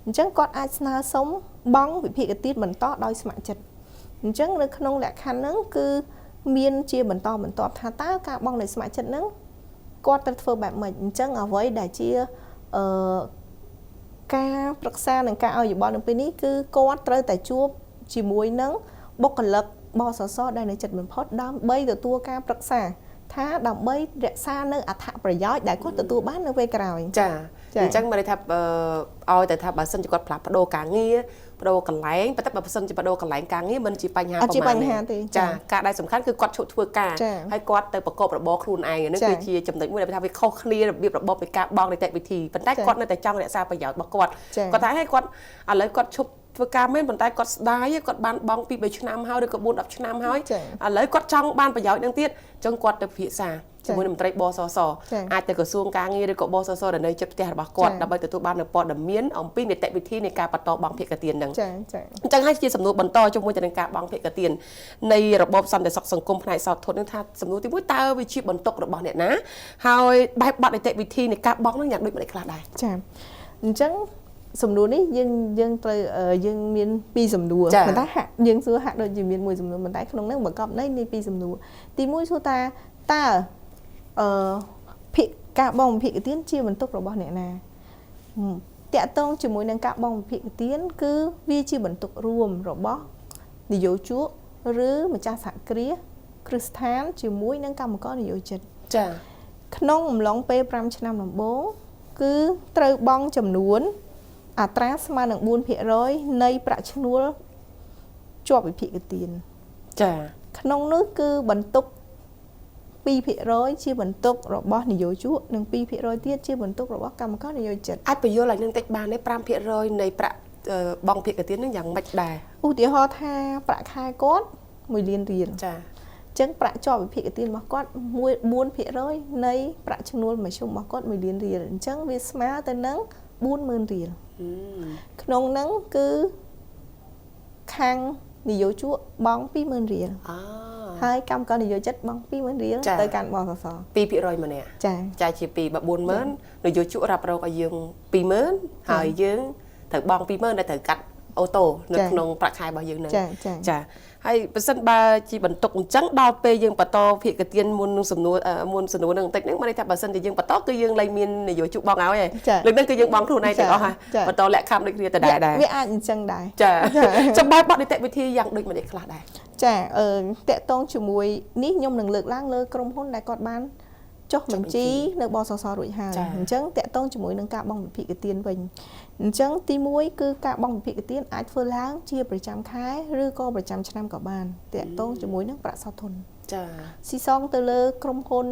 អញ្ចឹងគាត់អាចស្នើសុំបង់វិភាគទានបន្តដោយស្ម័គ្រចិត្តអញ្ចឹងនៅក្នុងលក្ខខណ្ឌហ្នឹងគឺមានជាបន្តបន្ទាប់ថាតើការបង់ដោយស្ម័គ្រចិត្តហ្នឹងគាត់ត្រូវធ្វើបែបម៉េចអញ្ចឹងអ្វីដែលជាការប្រឹក្សានិងការឲ្យយោបល់នៅពេលនេះគឺគាត់ត្រូវតែជួបជាមួយនឹងបុគ្គលិកបសសដែលនៅចិត្តបំផុតដើម្បីទទួលការប្រឹក្សាថាដើម្បីរក្សានៅអត្ថប្រយោជន៍ដែលគាត់ទទួលបាននៅពេលក្រោយចាអញ្ចឹងមានន័យថាឲ្យតែថាបើសិនជាគាត់ផ្លាស់ប្ដូរការងារបដូរកន្លែងប៉ុន្តែបើសិនជាបដូរកន្លែងការងារមិនជាបញ្ហាប្រហែលទេចាការដែលសំខាន់គឺគាត់ឈប់ធ្វើការហើយគាត់ទៅប្រកបរបរខ្លួនឯងនេះគឺជាចំណុចមួយដែលថាវាខុសគ្នារបៀបរបបនៃការបង់នីតិវិធីប៉ុន្តែគាត់នៅតែចង់រក្សាប្រយោជន៍របស់គាត់គាត់ថាឲ្យគាត់ឥឡូវគាត់ឈប់ធ្វើការមែនប៉ុន្តែគាត់ស្ដាយគាត់បានបង់2 3ឆ្នាំហើយឬក៏4 10ឆ្នាំហើយឥឡូវគាត់ចង់បានប្រយោជន៍នឹងទៀតអញ្ចឹងគាត់ទៅពិភាក្សាជាមួយនឹងមន្ត្រីបសសអាចទៅក្រសួងការងារឬក៏បសសដែលនៅជិតផ្ទះរបស់គាត់ដើម្បីទទួលបាននូវព័ត៌មានអំពីនីតិវិធីនៃការបន្តបង់ភាគទាននឹងចាចាអញ្ចឹងហើយជាសំណួរបន្តជាមួយទៅនឹងការបង់ភាគទាននៃរបបសន្តិសុខសង្គមផ្នែកសោតធននឹងថាសំណួរទី1តើវាជាបន្ទុករបស់អ្នកណាហើយបែបបទនីតិវិធីនៃការបង់នឹងយ៉ាងដូចម្តេចខ្លះដែរចាអញ្ចឹងសំណួរនេះយើងត្រូវយើងមានពីរសំណួរប៉ុន្តែហាក់យើងសួរហាក់ដូចជាមានមួយសំណួរប៉ុន្តែក្នុងនោះបង្កប់ន័យនៃពីរសំណួរទី1សួរថាតើភិការបង់វិភាគទានជាបន្ទុករបស់អ្នកណាតាក់ទងជាមួយនឹងការបង់វិភាគទានគឺវាជាបន្ទុករួមរបស់និយោជកឬម្ចាស់សហគ្រាសគ្រឹះស្ថានជាមួយនឹងកម្មករនិយោជិតចាក្នុងអំឡុងពេល5ឆ្នាំដំបូងគឺត្រូវបង់ចំនួនអត្រាស្មើនឹង 4% នៃប្រាក់ឈ្នួលជាប់វិភាគទានចាក្នុងនោះគឺបន្ទុក 2% ជាបន្ទុករបស់និយោជកនិង 2% ទៀតជាបន្ទុករបស់កម្មករនិយោជិតអាចបញ្យល់ឲ្យនឹងតិចបានទេ 5% នៃប្រាក់បង់ភាគទាននឹងយ៉ាងម៉េចដែរឧទាហរណ៍ថាប្រាក់ខែគាត់1លានរៀលចាអញ្ចឹងប្រាក់ជាប់វិភាគទានរបស់គាត់ 4% នៃប្រាក់ឈ្នួលមធ្យមរបស់គាត់1លានរៀលអញ្ចឹងវាស្មើទៅនឹង 40,000 រៀលក្នុងហ្នឹងគឺខាងនិយោជកបង់ 20,000 រៀលហើយកម្មករនិយោជិតបង់ 20,000 រៀលទៅកាន់បសស 2% ម្នាក់ចាចាជា2បើ 40,000 និយោជករ៉ាប់រងឲ្យយើង 20,000 ហើយយើងត្រូវបង់ 20,000 ដែលត្រូវកាត់អូតូនៅក្នុងប្រាក់ខែរបស់យើងហ្នឹងចាហើយបើសិនបើជាបន្ទុកអញ្ចឹងដល់ពេលយើងបន្តភាគទានមុននឹងសំណួរមុនសំណួរនឹងបន្តិចហ្នឹងមានន័យថាបើសិនជាយើងបន្តគឺយើងលែងមាននយោជកបងឲ្យឯងលើកហ្នឹងគឺយើងបងខ្លួនឯងទាំងអស់ហើយបន្តលក្ខខណ្ឌដូចគ្នាដដែលដែរវាអាចអញ្ចឹងដែរចាចាំបែបបទនីតិវិធីយ៉ាងដូចម្តេចខ្លះដែរចាតកតងជាមួយនេះខ្ញុំនឹងលើកឡើងលើក្រុមហ៊ុនដែលគាត់បានចុះបញ្ជីនៅបសសរួចហើយអញ្ចឹងតកតងជាមួយនឹងការបង់វិភាគទានវិញអញ្ចឹងទី1គឺការបង់វិភាគទានអាចធ្វើឡើងជាប្រចាំខែឬក៏ប្រចាំឆ្នាំក៏បានតកតងជាមួយនឹងប្រាក់សោធនចាស៊ីសងទៅលើក្រុមហ៊ុន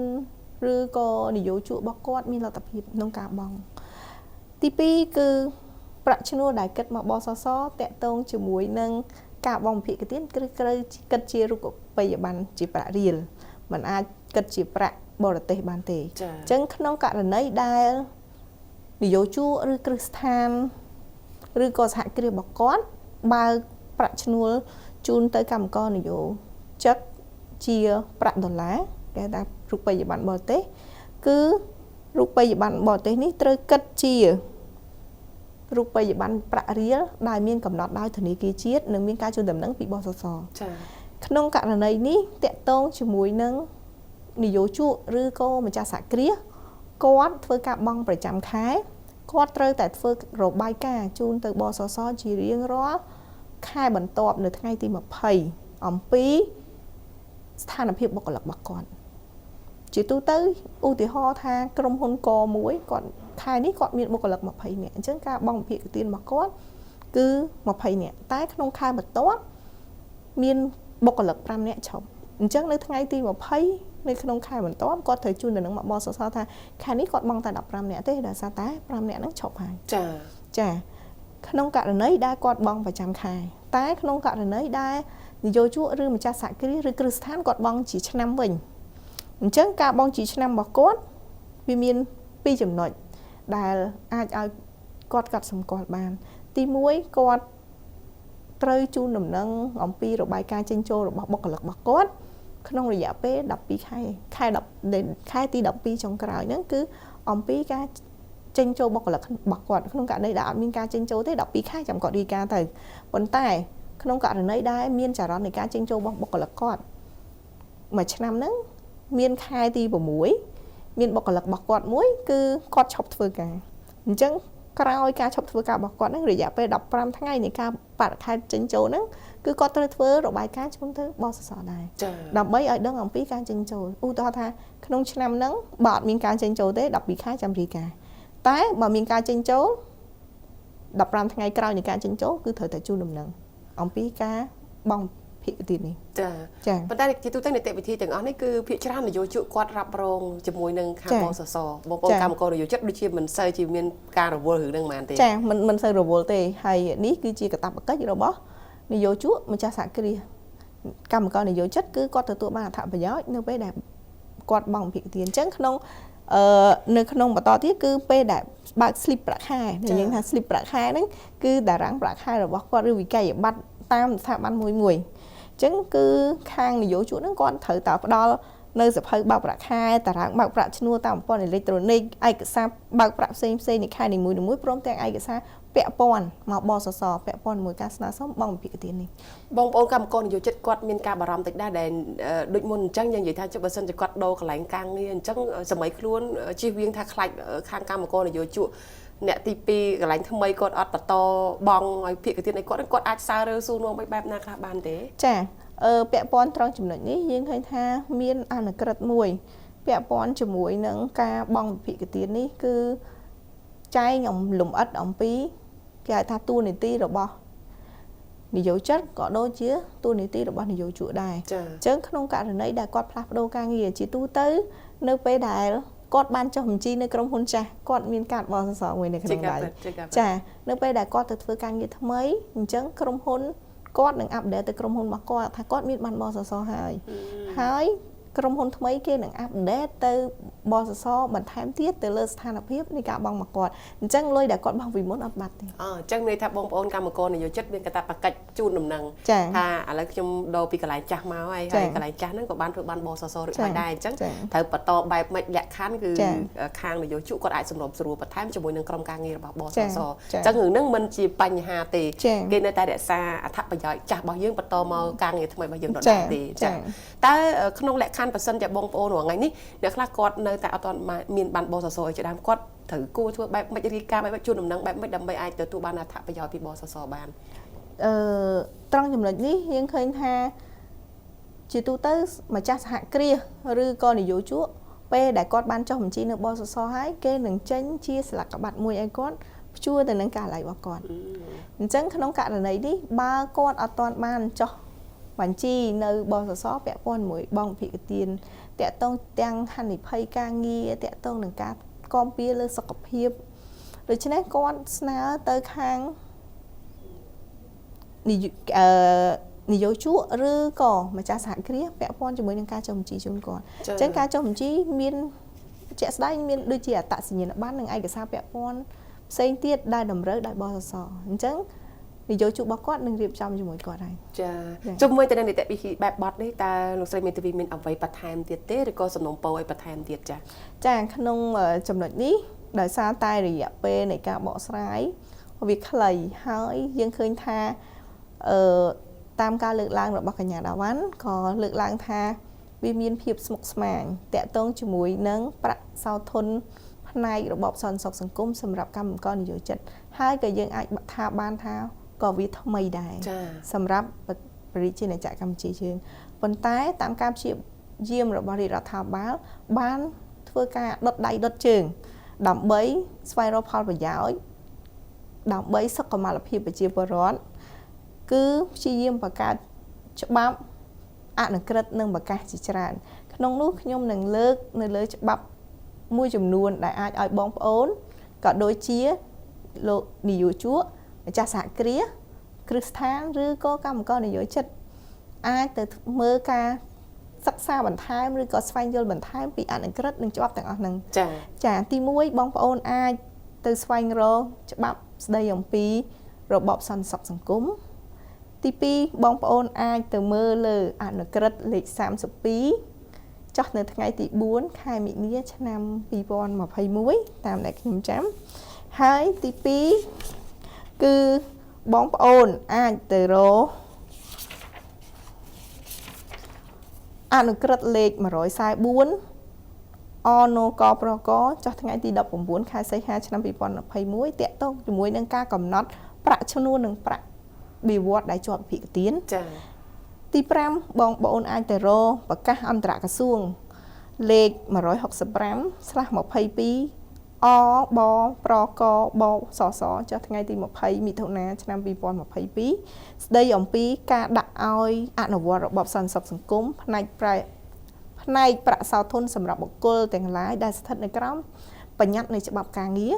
ឬក៏និយោជករបស់គាត់មានលទ្ធភាពក្នុងការបង់ទី2គឺប្រាក់ឈ្នួលដែលគិតមកបសសតកតងជាមួយនឹងការបង់វិភាគទានគឺត្រូវគិតជារូបិយប័ណ្ណជាប្រាក់រៀលមិនអាចគិតជាប្រាក់បរទេសបានទេអញ្ចឹងក្នុងករណីដែលនិយោជកឬគ្រឹះស្ថានឬក៏សហគ្រាសរបស់គាត់បើកប្រាក់ឈ្នួលជូនទៅកម្មករនិយោជិតជាប្រាក់ដុល្លារគេថារូបិយប័ណ្ណបរទេសគឺរូបិយប័ណ្ណបរទេសនេះត្រូវគិតជារូបិយប័ណ្ណប្រាក់រៀលដែលមានកំណត់ដោយធនាគារជាតិនិងមានការជូនដំណឹងពីបសសចាក្នុងករណីនេះតាក់ទងជាមួយនឹងនិយោជកឬក៏ម្ចាស់សហគ្រាសគាត់ធ្វើការបង់ប្រចាំខែគាត់ត្រូវតែធ្វើរបាយការណ៍ជូនទៅបសសជារៀងរាល់ខែបន្ទាប់នៅថ្ងៃទី20អំពីស្ថានភាពបុគ្គលិករបស់គាត់ ជាទូទៅឧទាហរណ៍ថាក្រុមហ៊ុនកមួយគាត់ខែនេះគាត់មានបុគ្គលិក20នាក់អញ្ចឹងការបង់វិភាគទានរបស់គាត់គឺ20នាក់តែក្នុងខែបន្ទាប់មានបុគ្គលិក5នាក់ឈប់អញ្ចឹងនៅថ្ងៃទី20នៅក្នុងខែបន្ទាប់គាត់ត្រូវជូនទៅនឹងមកបសសថាខែនេះគាត់បង់តែ15នាក់ទេដោយសារតែ5នាក់ហ្នឹងឈប់ហើយចាចាក្នុងករណីដែលគាត់បង់ប្រចាំខែតែក្នុងករណីដែលនយោជកឬម្ចាស់សហគ្រាសឬគ្រឹះស្ថានគាត់បង់ជាឆ្នាំវិញអញ្ចឹងការបង់ជាឆ្នាំរបស់គាត់វាមាន2ចំណុចដែលអាចឲ្យគាត់កត់សម្គាល់បានទី1គាត់ត្រូវជូនដំណឹងអំពីរបាយការណ៍ចេញចូលរបស់បុគ្គលិករបស់គាត់ក្នុងរយៈពេល12ខែខែ10ខែទី12ចុងក្រោយហ្នឹងគឺអំពីការចេញចូលបុគ្គលិករបស់គាត់ក្នុងករណីដែលអត់មានការចេញចូលទេ12ខែចាំគាត់រាយការណ៍ទៅប៉ុន្តែក្នុងករណីដែលមានចរន្តនៃការចេញចូលរបស់បុគ្គលិកគាត់មួយឆ្នាំហ្នឹងមានខែទី6មានបុគ្គលិករបស់គាត់មួយគឺគាត់ឈប់ធ្វើការអញ្ចឹងក្រោយការឈប់ធ្វើការរបស់គាត់ហ្នឹងរយៈពេល15ថ្ងៃនៃការបរិក្ខារចេញចូលហ្នឹងគឺគាត់ត្រូវធ្វើរបាយការណ៍ជូនទៅបសសដែរដើម្បីឲ្យដឹងអំពីការចេញចូលឧទាហរណ៍ថាក្នុងឆ្នាំហ្នឹងបើអត់មានការចេញចូលទេ12ខែចាំរាយការណ៍តែបើមានការចេញចូល15ថ្ងៃក្រោយនៃការចេញចូលគឺត្រូវតែជូនដំណឹងអំពីការបង់ភាគទាននេះចាចាប៉ុន្តែជាទូទៅនីតិវិធីទាំងអស់នេះគឺភាគច្រើននយោជកគាត់រ៉ាប់រងជាមួយនឹងខាងបសសបងប្អូនកម្មករនយោជិតដូចជាមិនសូវជាមានការរវល់រឿងហ្នឹងហ្មងទេចាមិនសូវរវល់ទេហើយនេះគឺជាកាតព្វកិច្ចរបស់នយោជកម្ចាស់សហគ្រាសកម្មករនយោជិតគឺគាត់ទទួលបានអត្ថប្រយោជន៍នៅពេលដែលគាត់បង់ភាគទានអញ្ចឹងក្នុងនៅក្នុងបន្តទៀតគឺពេលដែលបើក slip ប្រាក់ខែយើងថា slip ប្រាក់ខែហ្នឹងគឺតារាងប្រាក់ខែរបស់គាត់ឬវិក័យប័ត្រតាមស្ថាប័នមួយមួយអញ្ចឹងគឺខាងនយោជកហ្នឹងគាត់ត្រូវតែផ្ដល់នៅសភៅបើកប្រាក់ខែតារាងបើកប្រាក់ឈ្នួលតាមប្រព័ន្ធអេឡិចត្រូនិកឯកសារបើកប្រាក់ផ្សេងផ្សេងនៃខែនីមួយៗព្រមទាំងឯកសារពាក់ព័ន្ធមកបសសពាក់ព័ន្ធមួយការស្នើសុំបង់វិភាគទាននេះបងប្អូនកម្មករនយោជិតគាត់មានការបារម្ភតិចដែរដែលដូចមុនអញ្ចឹងយើងនិយាយថាចុះបើសិនជាគាត់ដូរកន្លែងការងារអញ្ចឹងសម័យខ្លួនជៀសវាងថាខ្លាចខាងកម្មករនយោជកអ្នកទី2កន្លែងថ្មីគាត់អត់បន្តបងឲ្យភាគទានឲ្យគាត់គាត់អាចសើរើសួរនាំបែបណាខ្លះបានទេចាពាក់ព័ន្ធត្រង់ចំណុចនេះយើងឃើញថាមានអនុក្រឹត្យមួយពាក់ព័ន្ធជាមួយនឹងការបង់វិភាគទាននេះគឺចែងលម្អិតអំពីគេហៅថាតួនាទីរបស់នយោជិតក៏ដូចជាតួនាទីរបស់នយោជកដែរអញ្ចឹងក្នុងករណីដែលគាត់ផ្លាស់ប្ដូរការងារជាទូទៅនៅពេលដែលគាត់បានចុះបញ្ជីនៅក្រុមហ៊ុនចាស់គាត់មានកាតបសសមួយនៅក្នុងដៃចានៅពេលដែលគាត់ទៅធ្វើការងារថ្មីអញ្ចឹងក្រុមហ៊ុនគាត់នឹងអាប់ដេតទៅក្រុមហ៊ុនរបស់គាត់ថាគាត់មានបានបសសហើយហើយក្រុមហ៊ុនថ្មីគេនឹងអាប់ដេតទៅបសសបន្ថែមទៀតទៅលើស្ថានភាពនៃការបង់មកគាត់អញ្ចឹងលុយដែលគាត់បង់ពីមុនអត់បាត់ទេអញ្ចឹងន័យថាបងប្អូនកម្មករនយោជិតមានកាតព្វកិច្ចជូនដំណឹងថាឥឡូវខ្ញុំដូរពីកន្លែងចាស់មកហើយហើយកន្លែងចាស់ហ្នឹងក៏បានធ្វើបានបសសរួចហើយដែរអញ្ចឹងត្រូវបន្តបែបម៉េចលក្ខខណ្ឌគឺខាងនយោជកគាត់អាចសម្របសម្រួលបន្ថែមជាមួយនឹងក្រុមការងាររបស់បសសអញ្ចឹងរឿងហ្នឹងមិនជាបញ្ហាទេគេនៅតែរក្សាអត្ថប្រយោជន៍ចាស់របស់យើងបន្តមកការងារថ្មីរបស់យើងដដែលទេចាតើក្នុងលក្ខខណ្ឌប្រសិនជាបងប្អូនរាល់ថ្ងៃនេះអ្នកខ្លះគាត់នៅតែអត់ទាន់មានបានបសសអីជាដើមគាត់ត្រូវគួរធ្វើបែបម៉េចរាយការណ៍បែបម៉េចជូនដំណឹងបែបម៉េចដើម្បីអាចទទួលបានអត្ថប្រយោជន៍ពីបសសបានត្រង់ចំណុចនេះយើងឃើញថាជាទូទៅម្ចាស់សហគ្រាសឬក៏នយោជកពេលដែលគាត់បានចុះបញ្ជីនៅបសសហើយគេនឹងចេញជាស្លាកបត្រមួយឲ្យគាត់ព្យួរទៅនឹងការិយាល័យរបស់គាត់អញ្ចឹងក្នុងករណីនេះបើគាត់អត់ទាន់បានចុះបញ្ជីនៅបសសពាក់ព័ន្ធមួយបងភិកទានតាក់ទងទាំងហានិភ័យការងារតាក់ទងនឹងការគាំពៀលើសុខភាពដូច្នេះគាត់ស្នើទៅខាងនយោជកឬក៏ម្ចាស់សហគ្រាសពាក់ព័ន្ធជាមួយនឹងការចុះបញ្ជីជូនគាត់អញ្ចឹងការចុះបញ្ជីមានជាក់ស្ដែងមានដូចជាអត្តសញ្ញាណប័ណ្ណនិងឯកសារពាក់ព័ន្ធផ្សេងទៀតដែលតម្រូវដោយបសសអញ្ចឹងនយោជករបស់គាត់នឹងរៀបចំជាមួយគាត់ហើយចាជុំវិញទៅនឹងនីតិវិធីបែបបទនេះតើលោកស្រីមេធាវីមានអ្វីបន្ថែមទៀតទេឬក៏សំណូមពរឲ្យបន្ថែមទៀតចាចាក្នុងចំណុចនេះដោយសារតែរយៈពេលនៃការបកស្រាយវាខ្លីហើយយើងឃើញថាតាមការលើកឡើងរបស់កញ្ញាដាវ៉ាន់ក៏លើកឡើងថាវាមានភាពស្មុគស្មាញតាក់ទងជាមួយនឹងប្រាក់សោធនផ្នែករបបសន្តិសុខសង្គមសម្រាប់កម្មករនយោជិតហើយក៏យើងអាចថាបានថាក៏វាថ្មីដែរសម្រាប់ប្រជាណាចក្រកម្ពុជាយើងប៉ុន្តែតាមការព្យា យាមរបស់រាជរដ្ឋាភិបាលបានធ្វើការដុតដៃដុតជើងដើម្បីស្វែងរកផលប្រយោជន៍ដើម្បីសុខុមាលភាពប្រជាពលរដ្ឋគឺព្យាយាមបង្កើតច្បាប់អនុក្រឹត្យនិងប្រកាសជាច្រើនក្នុងនោះខ្ញុំនឹងលើកនៅលើច្បាប់មួយចំនួនដែលអាចឲ្យបងប្អូនក៏ដូចជាលោកនិយោជកម្ចាស់សហគ្រាសគ្រឹះស្ថានឬក៏កម្មករនិយោជិតអាចទៅមើលការសិក្សាបន្ថែមឬក៏ស្វែងយល់បន្ថែមពីអនុក្រឹត្យនិងច្បាប់ទាំងអស់ហ្នឹងចាទី1បងប្អូនអាចទៅស្វែងរកច្បាប់ស្ដីអំពីរបបសន្តិសុខសង្គមទី2បងប្អូនអាចទៅមើលលើអនុក្រឹត្យលេខ32ចុះនៅថ្ងៃទី4ខែមិនិនាឆ្នាំ2021តាមដែលខ្ញុំចាំហើយទី2គឺបងប្អូនអាចទៅរកអនុក្រឹត្យលេខ144អនកប្រកចុះថ្ងៃទី19ខែសីហាឆ្នាំ2021ទាក់ទងជាមួយនឹងការកំណត់ប្រាក់ឈ្នួលនិងប្រាក់បៀវត្សដែលជាប់ភិកទានចា៎ទី5បងប្អូនអាចទៅរកប្រកាសអន្តរក្រសួងលេខ165/22អបប្រកបសសចុះថ្ងៃទី20មិថុនាឆ្នាំ2022ស្ដីអំពីការដាក់ឲ្យអនុវត្តរបបសន្តិសុខសង្គមផ្នែកប្រាក់សោធនសម្រាប់បុគ្គលទាំងឡាយដែលស្ថិតនៅក្រោមបញ្ញត្តិនៃច្បាប់ការងារ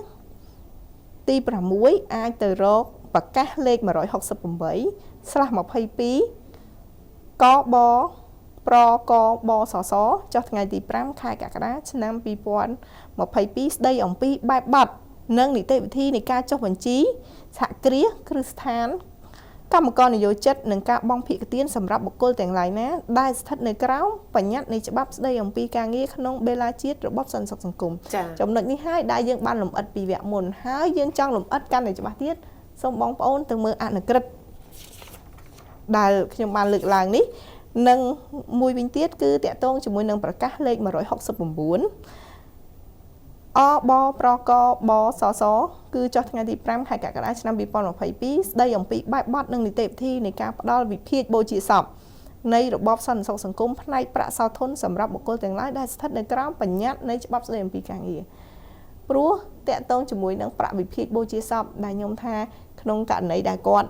ទី6អាចទៅរកប្រកាសលេខ168/22កបប្រកបសសចុះថ្ងៃទី5ខែកក្កដាឆ្នាំ2022ស្ដីអំពីបែបបទនិងនីតិវិធីនៃការចុះបញ្ជីសហគ្រាសគ្រឹះស្ថានកម្មករនិយោជិតនិងការបង់ភាគទានសម្រាប់បុគ្គលទាំងឡាយណាដែលស្ថិតនៅក្រោមបញ្ញត្តិនៃច្បាប់ស្ដីអំពីការងារក្នុងបេឡាជាតិរបបសន្តិសុខសង្គមចំណុចនេះហើយដែលយើងបានលម្អិតពីវគ្គមុនហើយយើងចង់លម្អិតកាន់តែច្បាស់ទៀតសូមបងប្អូនទៅមើលអនុក្រឹត្យដែលខ្ញុំបានលើកឡើងនេះនិងមួយវិញទៀតគឺតាក់ទងជាមួយនឹងប្រកាសលេខ169អបប្រកបសសគឺចុះថ្ងៃទី5ខែកក្កដាឆ្នាំ2022ស្ដីអំពីបែបបទនិងនីតិវិធីនៃការផ្ដល់វិភាគបូជាសពនៃរបបសន្តិសុខសង្គមផ្នែកប្រាក់សោធនសម្រាប់បុគ្គលទាំងឡាយដែលស្ថិតនៅក្រោមបញ្ញត្តិនៃច្បាប់ស្ដីអំពីការងារព្រោះតាក់ទងជាមួយនឹងប្រាក់វិភាគបូជាសពដែលខ្ញុំថាក្នុងករណីដែលគាត់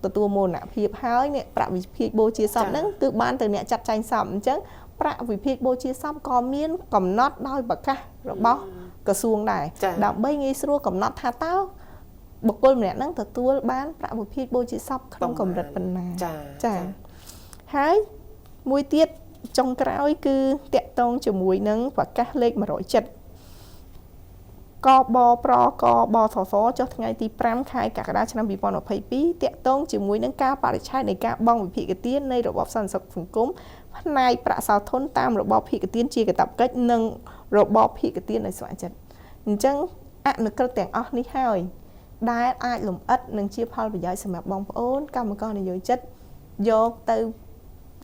ទទួលមរណភាពហើយអ្នកប្រាក់វិភាគបូជាសពហ្នឹងគឺបានទៅអ្នកចាត់ចែងសពអញ្ចឹងប្រាក់វិភាគបូជាសពក៏មានកំណត់ដោយប្រកាសរបស់ក្រសួងដែរដើម្បីងាយស្រួលកំណត់ថាតើបុគ្គលម្នាក់ហ្នឹងទទួលបានប្រាក់វិភាគបូជាសពក្នុងកម្រិតប៉ុណ្ណាចាហើយមួយទៀតចុងក្រោយគឺតាក់ទងជាមួយនឹងប្រកាសលេខ107កបប្រកបសសចុះថ្ងៃទី5ខែកក្កដាឆ្នាំ2022តាក់ទងជាមួយនឹងការបរិច្ឆេទនៃការបង់វិភាគទាននៃរបបសន្តិសុខសង្គមផ្នែកប្រាក់សោធនតាមរបបភាគទានជាកាតព្វកិច្ចនិងរបបភាគទានដោយស្ម័គ្រចិត្តអញ្ចឹងអនុក្រឹត្យទាំងអស់នេះហើយដែលអាចលម្អិតនិងជាផលប្រយោជន៍សម្រាប់បងប្អូនកម្មករនិយោជិតយកទៅ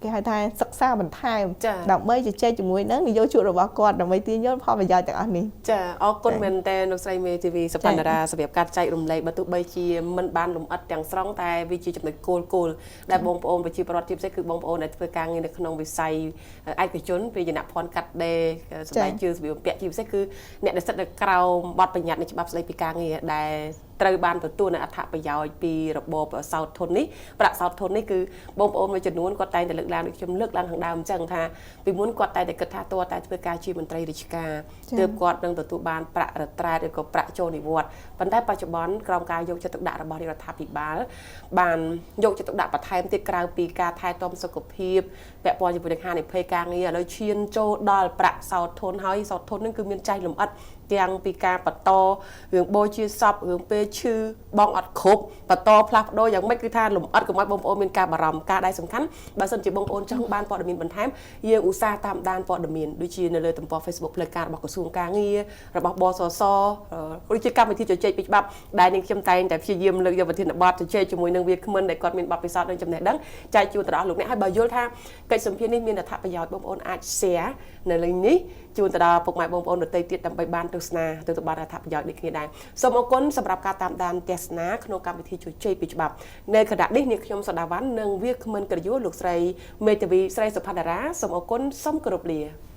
គេហៅថាសិក្សាបន្ថែមដើម្បីជជែកជាមួយនឹងនិយោជករបស់គាត់ដើម្បីទាញយកផលប្រយោជន៍ទាំងអស់នេះចាអរគុណមែនតើលោកស្រីមេធាវីសុផាណារាសម្រាប់ការចែករំលែកបើទោះបីជាមិនបានលម្អិតទាំងស្រុងតែវាជាចំណុចគោលដែលបងប្អូនប្រជាពលរដ្ឋជាពិសេសគឺបងប្អូនដែលធ្វើការងារនៅក្នុងវិស័យឯកជនពាណិជ្ជភណ្ឌកាត់ដេរសម្ដែងជឿសម្លៀកបំពាក់ជាពិសេសគឺអ្នកដែលស្ថិតនៅក្រោមបទបញ្ញត្តិនៃច្បាប់ស្តីពីការងារដែលត្រូវបានទទួលនៅអត្ថប្រយោជន៍ពីរបបសោធននេះប្រាក់សោធននេះគឺបងប្អូនមួយចំនួនគាត់តែងតែលើកឡើងដូចខ្ញុំលើកឡើងខាងដើមអញ្ចឹងថាពីមុនគាត់តែងតែគិតថាតើតែធ្វើការជាមន្ត្រីរាជការទើបគាត់នឹងទទួលបានប្រាក់រត្រែតឬក៏ប្រាក់ចូលនិវត្តន៍ប៉ុន្តែបច្ចុប្បន្នក្រោមការយកចិត្តទុកដាក់របស់រដ្ឋាភិបាលបានយកចិត្តទុកដាក់បន្ថែមទៀតក្រៅពីការថែទាំសុខភាពពាក់ព័ន្ធជាមួយនឹងហានិភ័យការងារឥឡូវឈានចូលដល់ប្រាក់សោធនហើយសោធននឹងគឺមានចែងលម្អិតទាំងពីការបន្តរឿងបូជាសពរឿងពេលឈឺបងអត់គ្រប់បន្តផ្លាស់ប្ដូរយ៉ាងម៉េចគឺថាលំអិតកុំឲ្យបងប្អូនមានការបារម្ភការដែលសំខាន់បើសិនជាបងប្អូនចង់បានព័ត៌មានបន្ថែមយើងឧស្សាហ៍តាមដានព័ត៌មានដូចជានៅលើទំព័រ Facebook ផ្លូវការរបស់ក្រសួងការងាររបស់បសសដូចជាកម្មវិធីជជែកពីច្បាប់ដែលនាងខ្ញុំតែងតែព្យាយាមលើកយកប្រធានបទជជែកជាមួយនឹងវាគ្មិនដែលគាត់មានបទពិសោធន៍និងចំណេះដឹងចែកជូនទៅដល់លោកអ្នកហើយបើយល់ថាកិច្ចសម្ភាសន៍នេះមានអត្ថប្រយោជន៍បងប្អូនអាច share នៅលើនេះជូនទៅដល់ពុកម៉ែបងប្អូនដទៃទៀតដើម្បីបាន ទស្សនាទទួលបានអត្ថប្រយោជន៍ដូចគ្នាដែរ។សូមអរគុណសម្រាប់ការតាមដានទស្សនាក្នុងកម្មវិធីជជែកពីច្បាប់នៅខណៈនេះនាងខ្ញុំសដាវ៉ាន់និងវាគ្មិនកិត្តិយសលោកស្រីមេធាវីស្រីសុផាតារាសូមអរគុណសូមគោរពលា។